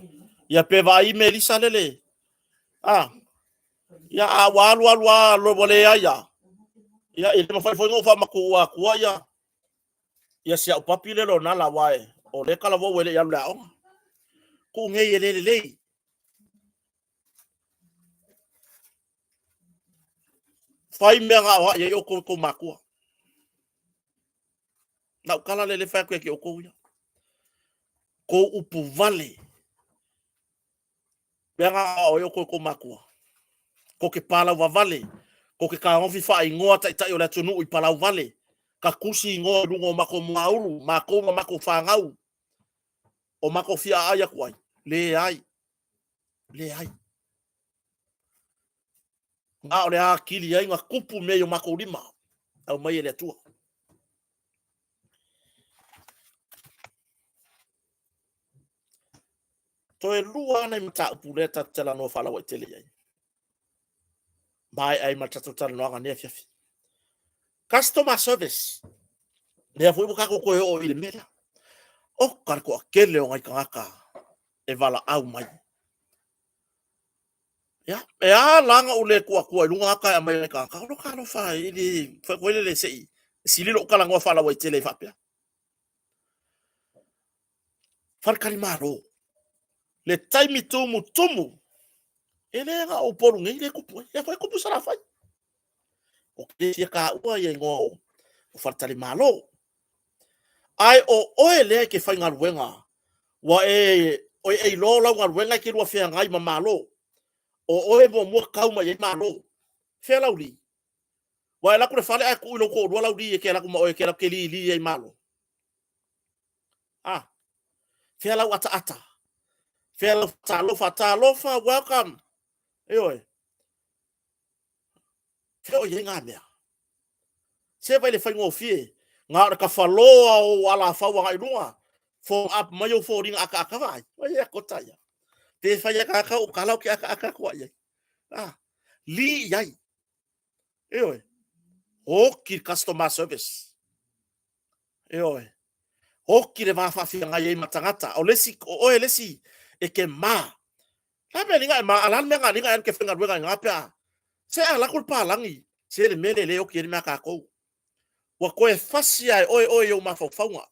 Ia pe vai me Lisa lele. Ah. Ia a ua alu alu a lo wale ai ia. Ia i le mawhai foi ngō wha maku ua kua ia. Ia si au papi le lo nala wae. O le kala wo wele ia le aonga. Ku ngei e lele lei. Whai mea ngā oa ia i o kou kou makua. Nau kala le le whai aku ki o kou ia. Kou upu vale. Mea ngā oa i o kou kou makua. Ko ke pālau wawale. Ko ke kāngofi wha ingoa taitai o le atunuu i palau vale. Ka kusi ingoa i lunga o mako muaulu, mākou ma mako whāngau. O mako fia ai aku ai. Le ai. Leai. Na o le akili ai nga kupu mea i o makou lima, au mai e le Atua. Toe lua ana i mataupu lea tatou talanoa faalauaitele i ai. Maea ai ma le tatou talanoaga nei afiafi. Customer service. Lea foi ua tatou toe oo i le mea lea. O ka le toatele o nai tagata e valaau mai. Ia, e a la na ou le tuu atua i luga ata e aumai ai tagata, o lo talofa i le foi lele se i sili lou talanoa faalauaitele ai faapea. Faletalimalo, le taimi tumutumu, e le na o Upolu nei le tupu ai, lea foi e tupu i Salafai. O ke fia taua ia igoa o Faletalimalo. Ae o oe lea e ke faigaluega, ua e, oe e iloa o lau galuega e ke lua feagai ma Malo. O oe muamua tau mai ai Malo. Fea lau li? Ua e alu atu i le fale ae tuu i lou toalua lau li e ke alu atu ma oe e ke alu atu ke lili ai Malo. Ah, fea lau ataata? Fea lau faatalofa? Talofa, welcome. Ioe. Fea o i ai ngā mea? Se vai le faigofie, ngā o le kafaloa o ou alafau agai i luga, form up mai ou foliga akaaka vaai. Vai e kota ia. Pe whai akaaka o kala o ke akaaka kua i ai. Ah, li i ai. Ioe. Hoki customer service. Ioe. Hoki le vā faafeagai ai ma tagata. O le isi, o oe le isi e ke mā. La mea linga e mā, a la le mea ngā linga e alu ke faigaluega i ngā pea. Se a lako le pālagi, se le mea le le oki ai le mea a kākou. Ua toe fasi a e oe oe i ou mafaufauga.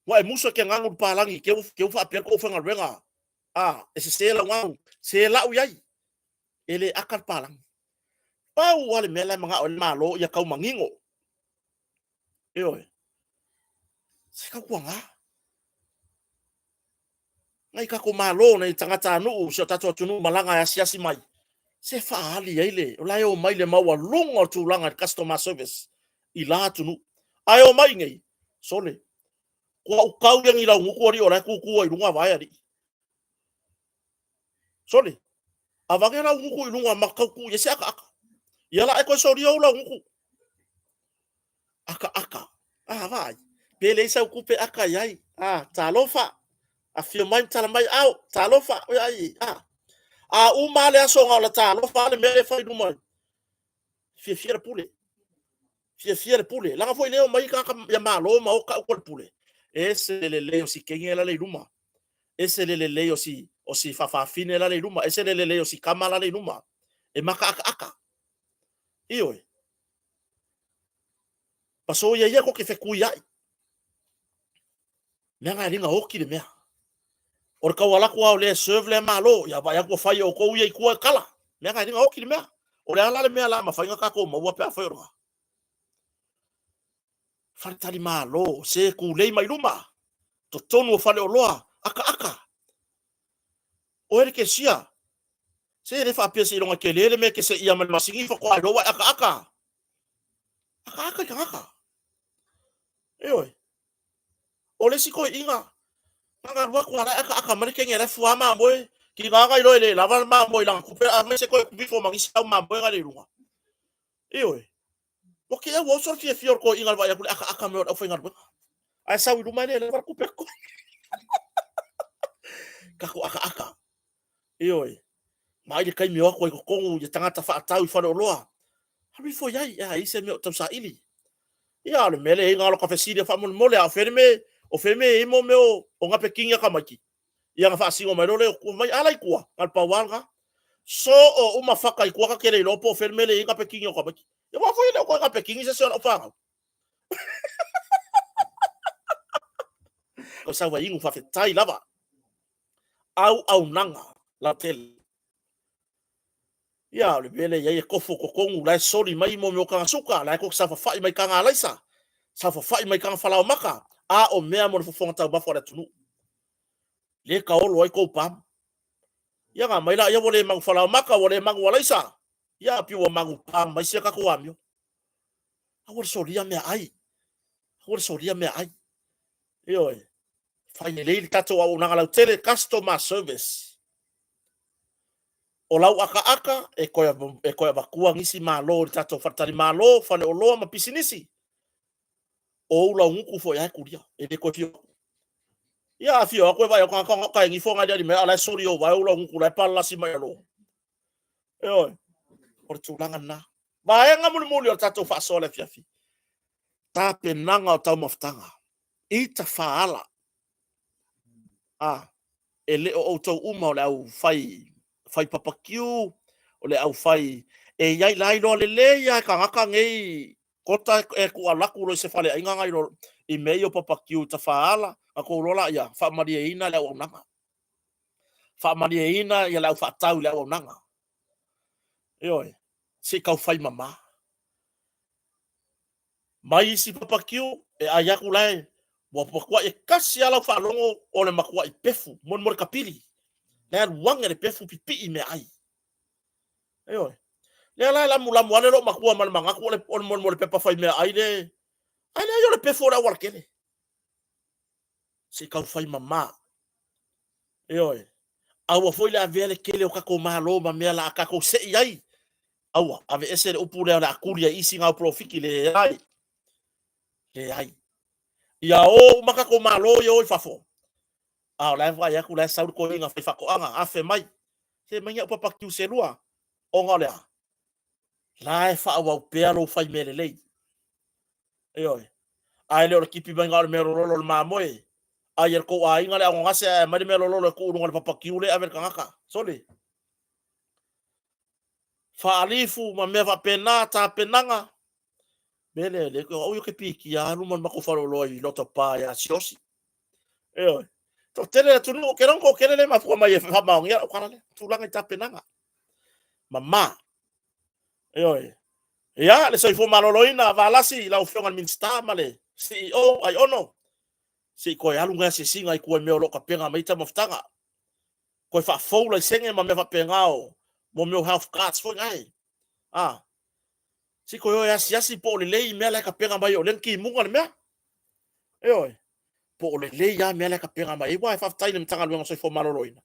Ua e musu e ke gagu le pālagi, ke u, ke u faapea le kou faigaluega. A, e sese lau gagu, se lau i ai. E le aka le pālagi. Pau lava le mea la e manao ai le Malo ia tau manino. Ioe. Se tautuaga. Ngai tatou Malo, nai tagatanuu, si o tatou atunuu malaga e asiasi mai, se faaali ai le, o la e omai le maualuga o le tulaga i le customer service i la atunuu. Ae omai i nei, sole, kua ukau ia ni laugutu alii o la e tutu ai i luga vae alii. Sole, avane laugutu i luga ma tau tuu i ai se akaaka. Ia la e toe solia ou laugutu. Akaaka. Ah, vaai. Pe leai sau tupe aka i ai. Ah, talofa. Afio mai ma tala mai, ao, talofa. Oi ai, ah. A uma le aso na o la talofa le mea e fai luma. Fiafia le pule. Fiafia le pule. Laga foi lea omai tagata ia Malo ma o tau ko le pule. Ese le lelei o si kenge la le i luma. Ese le lelei o si o si fafafine la le i luma. Ese le lelei o si kama la le i luma. E makaakaaka. Ioe. Paso ia ia ko ke whekui ai. Mea ngā ringa oki le mea. O le kau alaku ao le serve le malo, ia vai aku whai o kou ia i kua e kala. Mea ngā ringa oki le mea. O le ala le mea la ma whainga kako maua pe a whai oroga. Wharetari malo, se ku lei mai luma. Totonu o whare o loa, aka aka. O ere ke sia, se le whaapia se ilonga ke lele me ke se ia ma le masingi whakoa ai loa e aka aka. Aka aka i ka aka. Eoe. O le isi toeaiina, na ona alu atu a la e akaaka mai le kene la e fua mamoe, ki gaga iloa e le lava le mamoe i lana tupe, aemaise toe pifo ma nisi au mamoe na le i luga. Ioe. Ua kea ua oso le fiafia o le toeaiina i le vaai atu i le akaaka mai o le aufaigaluega. Ae sau i luma e le lava le tupe totogi. Tatou akaaka. Ioe. Ma ai le taimi o atu ai totonu i tagata faatau i faleoloa. Alu ifo i ai, a i se mea o tausaili. Ia, o le mea lea e i ai na o fesili faamolemole, a o fea le mea, o fea le mea e i ai mo mea o napekini a tamaiti. Ia na faasino mai loa lea, mai ala i tua, na o le pau lava lena. So o uma fata i tua ta te le iloa po o fea le mea lea e i ai napekini o tamaiti. Ia aua foi e le o toe napekini se isi o lau fanau. O sau ai inu faafetai lava. Auaunaga lautele. Ia, o le mea lea e i ai e kofo totonu, la e soli mai mo mea o taga suka, la e koke saofafai mai taga alaisa, saofafai mai taga falaomaka, a o mea mo le fofoga taumafa o le atunuu. Le taolo ai tou pam. Ia na mai la ia ua le manu falaomaka, ua le manu alaisa, ia pei ua manu pam mai sia tatou amio. Aua le solia mea ai. Aua le solia mea ai. Ioe. Fai lelei le tatou auaunaga lautele, customer service. O lau akaaka e toe avatua nisi malo i le tatou faletalimalo, faleoloa ma pisinisi. O ou laugutu foi lava e tulia, e le toe fio atu. Ia a fio atu e vaai atu tagata na o tae nifo na aliali mai, a o la e soli ou vae ou laugutu la e palalasi mai alo. Ioe, o le tulaga lena. Vaega mulimuli o le tatou faasoa i le afiafi, tapenaga o taumafataga i tafaala. A, e le o outou uma o le au fai, fai papakiu, o le au fai, e i ai la iloa lelei lava e tagata nei kota e tuu alu atu loa i se faleaiga na iloa i mea ia o papakiu i tafaala, na tou iloa laia, faamalieina le auaunaga. Faamalieina le au faatau i le auaunaga. Ioe, se i tau fai mama. Mai isi papakiu e ai atu la e ua matuai e tasi lava lau faalogo o le matuai pefu molemole kapili. La e alu ane le pefu pipii meaai. Ioe. Lea la e lamulamu lava le loomatua ma le manatu o le molemole pepa fai meaai le ae leai o le pefu o le aualatele. Se i tau fai mama. Ioe. Aua foi le avea le tele o tatou malo ma mea la a tatou sei ai. Aua, aveese le upu lea o le a tuli ai isi gau polofiki, leai. Leai. Ia o uma tatou malo ia o i fafo. A o la e vaai atu la e sau le toeaina faifaatoaga, afe mai. Se mai au papakiu se lua. Ona o le a? La e faaauau pea lou fai mea lelei. Ioe. Ae le o le tipi maiga o le mea lololo o le mamoe. Ai e le tou aiga le anogase ae aumai le mea lololo e tuu i luga o le papakiu lea e ave i le tagata. Sole. Faalifu ma mea faapena, tapenaga. Mea lea, le, o au ia ke pikia alu ma le matou faleoloa i Lotopa ia Siaosi. Ioe. Toatele le atunuu, ke logo toatele le mafua mai e faamaonia lau tala lea. Tulaga i tapenaga. Mama. Ioe. Ia, le soifua maloloina, Valasi, lau Afioga i le Minisita ma le CEO, Aiono, se i toe alu nai asiasiga i tua i mea o lo o tapena mai taumafataga. Toe faafou laisene ma mea faapena o mo mea o health cards foi nae. A, se i toe o e asiasi po o lelei mea la e tapena mai o lea na timuga le mea. Ioe. Po o lelei lava mea la e tapena mai ai. Aua e faafetai i le Matagaluega o Soifua Maloloina,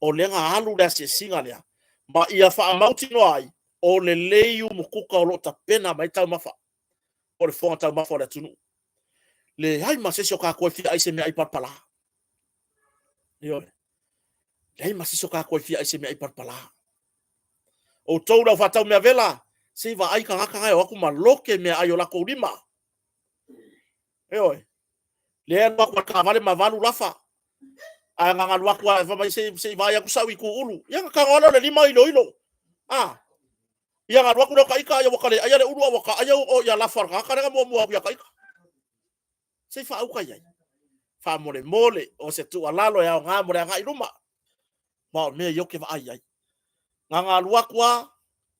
o lea na alu le asiasiga lea, ma ia faamautinoa ai o lelei umukuka o lo o tapena mai taumafa, po o le fofoga taumafa o le atunuu. Leai ma se isi o tatou e fia ai se meaai palapala. Ioe. Leai ma se isi o tatou e fia ai se meaai palapala. Outou le au faatau mea vela, se i vaai tagata na e o atu ma loke meaai o latou lima. Ioe. Lea e alu atu a taavale ma valu lafa. Ae na alu atu a mai se i vaai atu sau i ulu. Ia na tago lea o le lima iloilo. Ah. Ia na alu atu lea o ta ita, ia ua ta le aia le ulu a ua ta aia o ia lafa o le tagata lea na muamua atu ia ta ita. Se i faauka i ai. Faamolemole, o se tuualalo e aoga mo le agai i luma. Ma o mea ia ou te vaai ai. Na na alu atu a,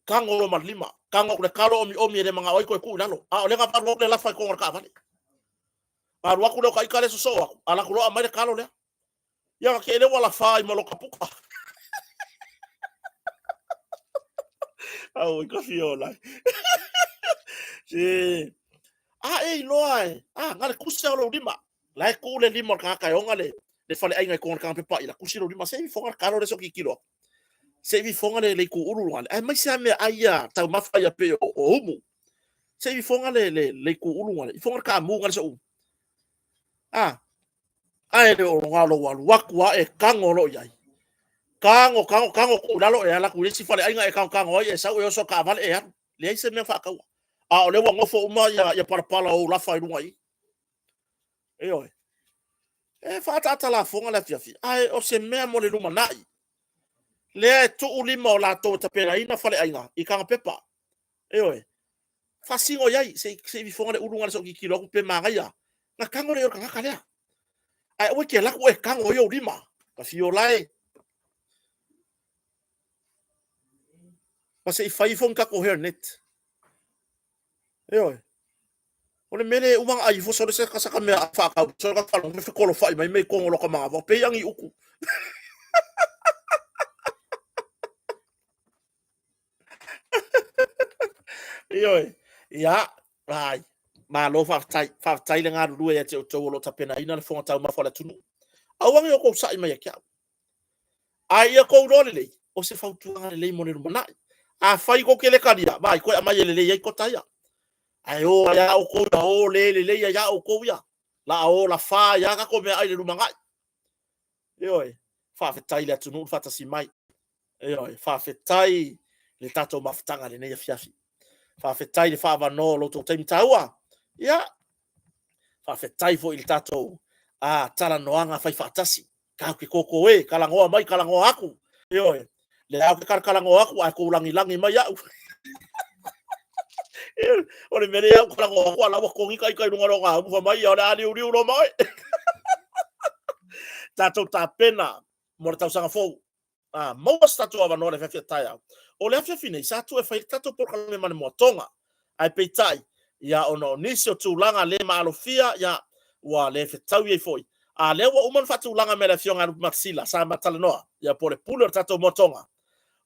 tago loa ma le lima. Tago atu le talo omiomi e le manao ai toe tuu i lalo. A o lea na valu atu le lafa i totonu o le taavale. Na alu atu lea o ta ita lea sosoo atu, alu atu loa aumai le talo lea. Ia na te lea ua lafa ai ma lota puka. Au i ka fiola. Se a e iloa e, a na le kusi o lou lima. La e tuu le lima o le tagata e oga le faleaiga i totonu o le tagata pepa i la kusi lou lima se i foga le talo le so tilotilo atu. Se i foga le itu ulu luga le. Aemaise lava meaai ia taumafa ia pei o umu. Se i foga le itu ulu luga le. I foga le kaamu le so umu. A, ae le o luga lou alu atu a e tago loa i ai. Tago, tago, tago, tuu i lalo e ala atu i le isi faleaiga e tagotago ai, e sau e oso taavale e alu. Leai se mea faataua. A o lea ua nofo uma ia palapala o ou lafa i luga i i. Ioe. E faaataata lafoga le afiafi, ae o se mea mo le lumanai. Lea e tuu lima o latou e tapenaina faleaiga i Kagapepa. Ioe. Faasino i ai, se i ifoga le ulu na se i tilotilo atu pe manaia. Na tago lea o le tagata lea. Ae aua e te alu atu e tago i ou lima. Ta fio lae. Ma se i fai ifo ni tatou hair net. Ioe. O le mea lea e uma ona ai ifo sole se saka mea faatau sole ka faalogo me fekolofai mai me i tonu o lota manava pei a ni utu. Ioe. Ia, ai. Malo faafetai. Faafetai le galulue ia te outou o lo o tapenaina le fofoga taumafa o le atunuu. Aua ne i outou sa'i mai ia te au. Ae ia tou iloa lelei, o se fautuaga lelei mo le lumanai. Afai tou te le talia, vaai, toe aumai e lelei ai kota ia. Ae o ai lava outou ia, o le lelei ai lava outou ia. La o lafa ai lava tatou meaai i le lumanai. Ioe, faafetai i le atunuu le faatasi mai. Ioe, faafetai i le tatou mafutaga i lenei afiafi. Faafetai i le faaavanoa o lo outou taimi taua. Ia, faafetai foi i le tatou talanoaga fai faatasi. Tatou te toto e, talanoa mai, talanoa atu. Ioe, lea ou te talatalanoa atu ae tou lagilagi mai au. O le mea lea ou talanoa atu a la ua togi ita i luga o lona amu fai mai, ia o le a liuliu loa ma oe. Tatou tapena mo le tausaga fou. A, maua se tatou avanoa i le afiafi a taeao. O le afiafi nei, sa tuu e fai le tatou polokalame ma le moatoga. Ae peitai, ia ona o nisi o tulaga le maalofia, ia ua le fetaui ai foi. A lea ua uma ona faatulaga mai e le Afioga ia Lupe Matasila, sa ma talanoa, ia po o le pule o le tatou moatoga,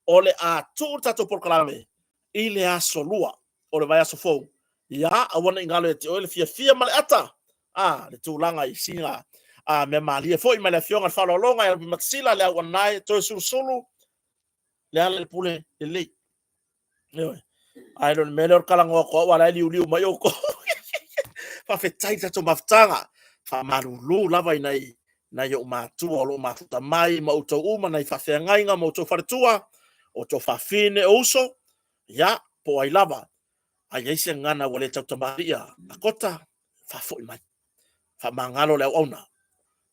o le a tuu le tatou polokalame i le aso Lua o le vaiaso fou. Ia, aua ne i galo ia te oe le fiafia ma le ata, a, le tulaga i sina a, mea malie foi mai le Afioga i le Faaaloaloga ia Lupe Matasila, le auanae, Toeolesulusulu, le ala i le pule lelei. Ioe. Ae le o le mea lea o le talanoa atu au, a o la e liuliu mai outou. Faafetai i le tatou mafutaga. Faamalulu lava i nai ou matua o lo o mafuta mai ma outou uma, nai faafeagaiga ma outou faletua, outou fafine o uso, ia, po o ai lava. A i ai se gagana ua le tautamalii a Kota, faafoi mai. Faamagalo le auauna.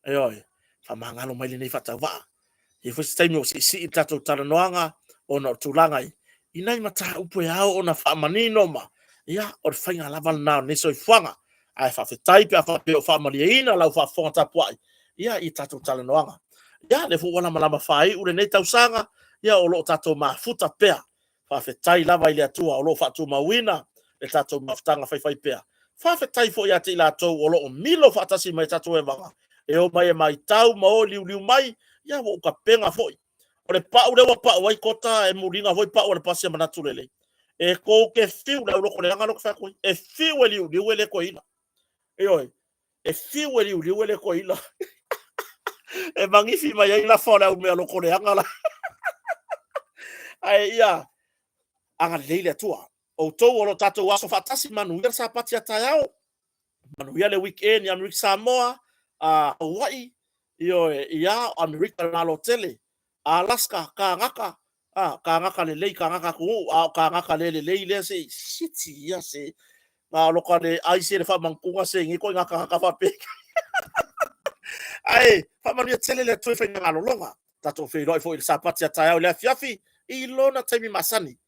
Ioe, faamagalo mai lenei faatauvaa. E i ai foi se taimi ua siisii le tatou talanoaga ona o tulaga i i nai mataupu e ao ona faamanino ma, ia, o le faiga lava lena o lenei soifuaga. Ae faafetai pe a faapea o faamalieina lau faafofoga tapuai, ia, i tatou talanoaga. Ia, lea foi ua lamalama faaiu lenei tausaga, ia, o lo o tatou mafuta pea. Faafetai lava i le Atua o lo o faatumauina le tatou mafutaga faifaipea. Faafetai foi ia te i latou o lo o milo faatasi mai i tatou evaga, e o mai e matau ma o liuliu mai, ia ua ou tapena foi. O le pau lea ua pau ai Kota e muliga foi pau a le pasi a Manatu Lelei. E tou te fiu, le auloto leaga lea ou te fai atu ai, e fiu e liuliu e le toe ila. Ioe, e fiu e liuliu e le toe ila. E magifi mai ai lafa o le au mea loto leaga la. Ae ia agalelei le Atua. Outou o lo tatou aso faatasi, manuia le Sapati a taeao, manuia le weekend i Amerika Samoa, Hawaii, ioe, ia Amerika le Malo tele, Alaska, Kanaka, Kanaka lelei, Kanaka atunuu, a o Kanaka le lelei lea se siti ia se na o loka le ai se le faamanutuga se ngi ko ina Kanaka faapea. Ae faamanuia tele le Atua i faiga malologa. Tatou feiloai foi i le Sapati a taeao i le afiafi i lona taimi masani.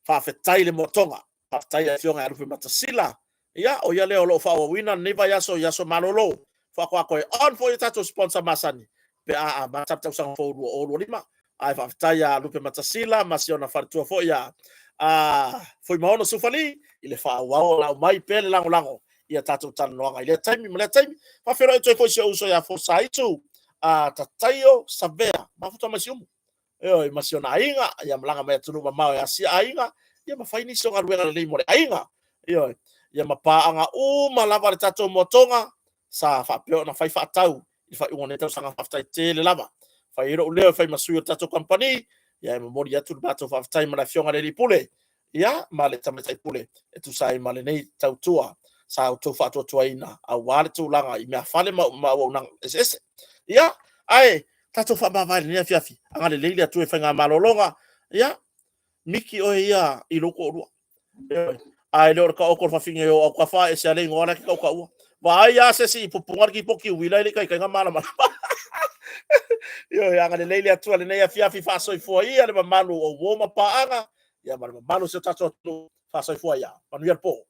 Faafetai i le moatoga. Faafetai i le Afioga ia Lupe Matasila. Ia, o ia lea o lo o faaauauina lenei vaiaso i aso malolo. Faatoa toe on foi a tatou sponsor masani pe a amata le tausaga fou 2025. Ae faafetai ia Lupe Matasila ma si ona faletua foi ia Fuimaono Sufali i le faaauau o lau mai pea le lagolago i a tatou talanoaga i lea taimi ma lea taimi. Faafeiloai atu ai foi si ou uso ia Fosaitu Tataio Savea, mafuta mai Siumu. Ioe, ma si ona aiga, ia malaga mai atunuu mamao e asia aiga, ia ma fai nisi o galuega lelei mo le aiga. Ioe, ia ma paaga uma lava le tatou moatoga sa faapea ona fai faatau i le faaiuga o lenei tausaga. Faafetai tele lava. Fai ai lou leo e fai ma sui o le tatou kamupani, ia e momoli atu le matou faafetai ma le Afioga i le Alii Pule, ia ma le Tamaitai Pule e tusa ai ma lenei tautua sa outou faatuatuaina aua le tulaga i meafale ma auaunaga eseese. Ia, ae Tatou faamavae i lenei afiafi, agalelei le Atua i faigamalologa. Ia, miki oe ia i lou toalua. Ioe. Ae le o le taoto o le fafine i ou autafa ae ese lava le igoa la e te tautaua. Vaai lava se isi i pupuga le tipoti uila e le i taitai ona malamalama. Ioe, agalelei le Atua i lenei afiafi, faasoifua ia le mamalu o uo ma paaga, ia ma le mamalu o si o tatou atunuu. Faasoifua ia. Manuia le po.